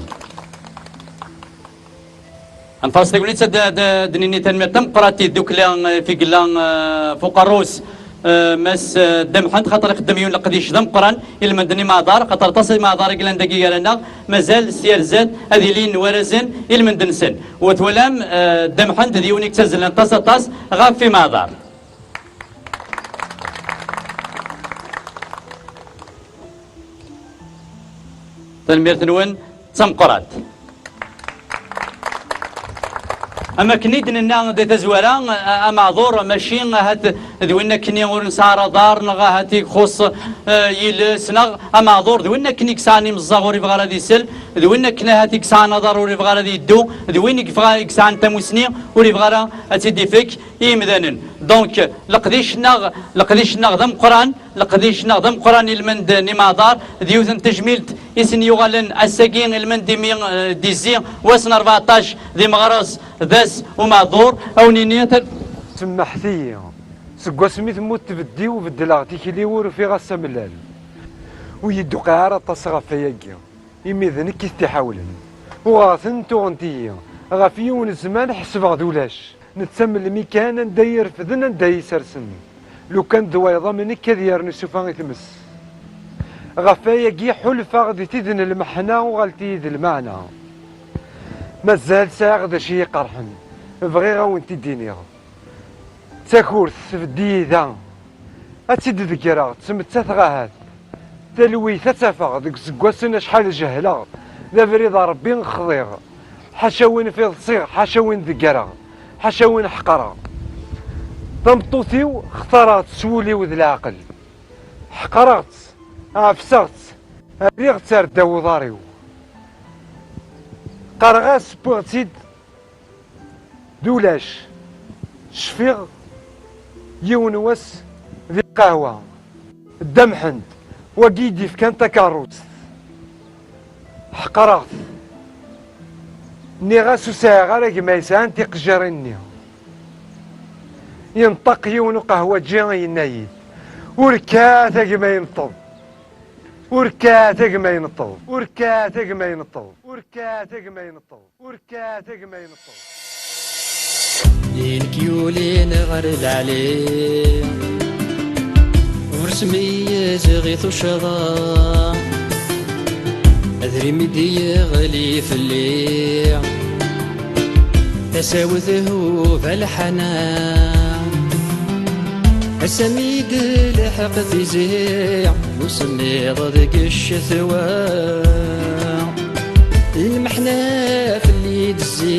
Ad nfaṛes tagnit ad, ad, ad d-nini tanemmirt tameqqrant i tdukla, eh, f i yella, eh, f uqerru-s, eh, Mass, eh, Dda Mḥend, xaṭer ixeddem yiwen leqdic d ameqqran, ilmend n imeɛḍar, xaṭer aṭas n imeɛḍar i yellan dagi gar-aneɣ, mazal s yar zdat ad ilin warazen ilmend-nsen. U twalam, eh, Dda Mḥend d yiwen i yettazzlen aṭas, aṭas ɣef imeɛḍar. Tanemmirt-nwen d tameqqrant. Am akken i d-nenna di tazwara, a-, ameɛḍur mačči ahat d win akkenni ur nesɛi ara aḍar, neɣ ahat i ixuṣṣ, eh, yiles, neɣ ameɛḍur d win akkenni i yesɛan imeẓẓaɣ ur yebɣi ara ad isel, d win akken ahat i yesɛan aḍar ur yebɣi ara ad yeddu, d win i yebɣa, i yesɛan tamusni ur yebɣi ara ad tt-id-ifek i yimdanen. Donc, leqdic-nneɣ, leqdic-nneɣ d ameqqran, leqdic-nneɣ d ameqqran ilmend n imeɛḍar, d yiwet n tejmilt i sen-yuɣalen ass-agi ilmend imi, eh, d-izzi wass n rbeɛṭac di meɣres d ass umeɛḍur, a wen-iniɣ tal- Semmeḥt-iyi, seg wasmi temmut tbeddi-w beddleɣ tikli-w ur ufiɣ ass amellal. Ur yi-d-tuqiɛ ara aṭas ɣef wayagi, imi d nekk i t-iḥawlen. Uɣeɣ-ten, tuɣent-iyi, ɣef yiwen zzman ḥesbeɣ d ulac. Netta melmi kan anda i refden, anda i sersen. Lukan d wayeḍ am nekk ad yernu sufa i tmes. Ɣef wayagi ḥulfaɣ di tid n lmeḥna uɣalt-iyi d lmeɛna. Mazal sɛiɣ d acu i yi-iqerḥen. Bɣiɣ a wen-t-id-iniɣ. Takurt tbedd-iyi da. Ad tt-id-ḍeggreɣ, ttmettateɣ ahat. Talwit ad tt-afeɣ deg useggasen acḥal jehleɣ, d abrid n Ṛebbi xḍiɣ. Ḥaca win fiḍsiɣ, ḥaca win ḍeggreɣ, ḥaca win ḥeqreɣ. Tameṭṭut-iw xtareɣ-tt s wul-iw d leɛqel. Ḥeqreɣ-tt, ɛefseɣ-tt, rriɣ-tt ar ddaw uḍar-iw. Qqareɣ-as wwiɣ-tt-id d ulac. Cfiɣ yiwen wass di lqahwa. Dda Mḥend, wagi i d-ifkan takeṛṛust. Ḥeqreɣ-t. Nniɣ-as ur sɛiɣ ara gma yesɛan tiqejjirin-nni. Yenṭeq yiwen uqehwaǧi yenna-yi-d, ur kkat a gma yenṭeḍ. Ur kkat a gma yenṭeḍ. Ur kkat a gma yenṭeḍ. Ur kkat a gma yenṭeḍ. Ur kkat a gma yenṭeḍ. Inek yulin ɣer lɛali, ur smeyyez ɣi tuccḍa, adrim i d-yeɣli fell-i, tasa-w tehub a lḥana. Ass-a mi d-lḥeq tizi, usemmiḍ deg ccetwa. Lmeḥna fell-i d-zzi,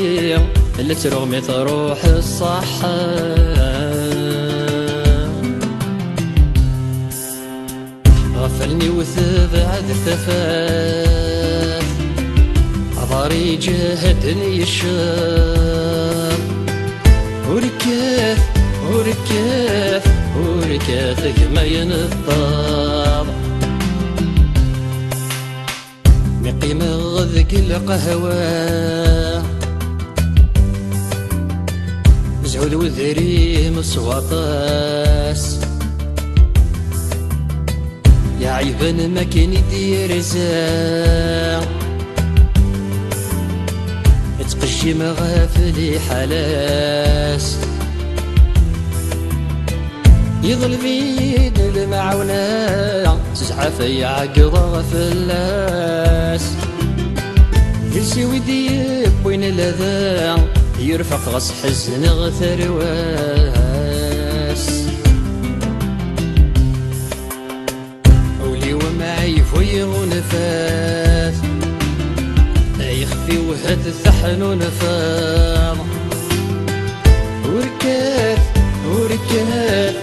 la ttruɣ mi truḥ ṣṣeḥḥa. Ɣef allen-iw tebɛed tafat, aḍar iǧehden yecceḍ. Ur kkat, ur kkat, ur kkat gma yenṭeḍ. Mi qqimeɣ deg lqahwa, zhu d wedrim s waṭas, iɛiben makken i d-yerza. Ttqejjimeɣ ɣef liḥala-s, yeḍleb-iyi-d lemɛawna, s zzɛaf ay ɛeggḍeɣ fell-as. Iles-iw i d-yewwin lada, yurfeq ɣas ḥezneɣ tarwa-s. Ul-iw amɛibu iɣunfat, ixef-iw hat teḥnunfeḍ. Ur kkat, ur kkat,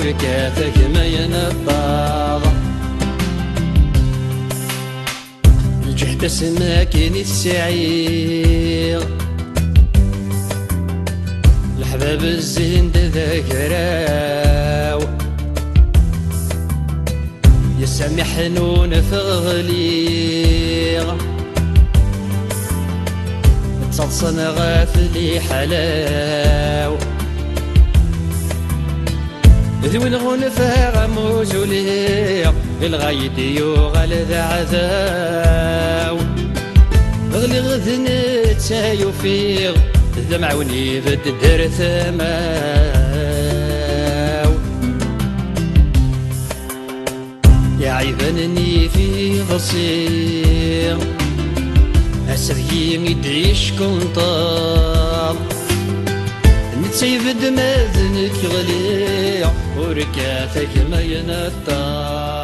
Kat a gma yeneṭṭaḍ. Lǧehd asmi akken i t-sɛiɣ, leḥbab zzin-d d agraw. Yes-am iḥnun teɣliɣ, ttaḍsan ɣef liḥala-w. D win ɣunfaɣ am uzuliɣ, i lɣayed yuɣal d aɛdaw. Ɣliɣ d netta yufiɣ, d amɛawen ibedd-d ar tama-w. Iɛibanen-nni f iḍes-iw, ass deg-i i d-ickunṭeḍ. Netta ibedd ma d nekk ɣliɣ, ur kkat a gma yeneṭṭeḍ.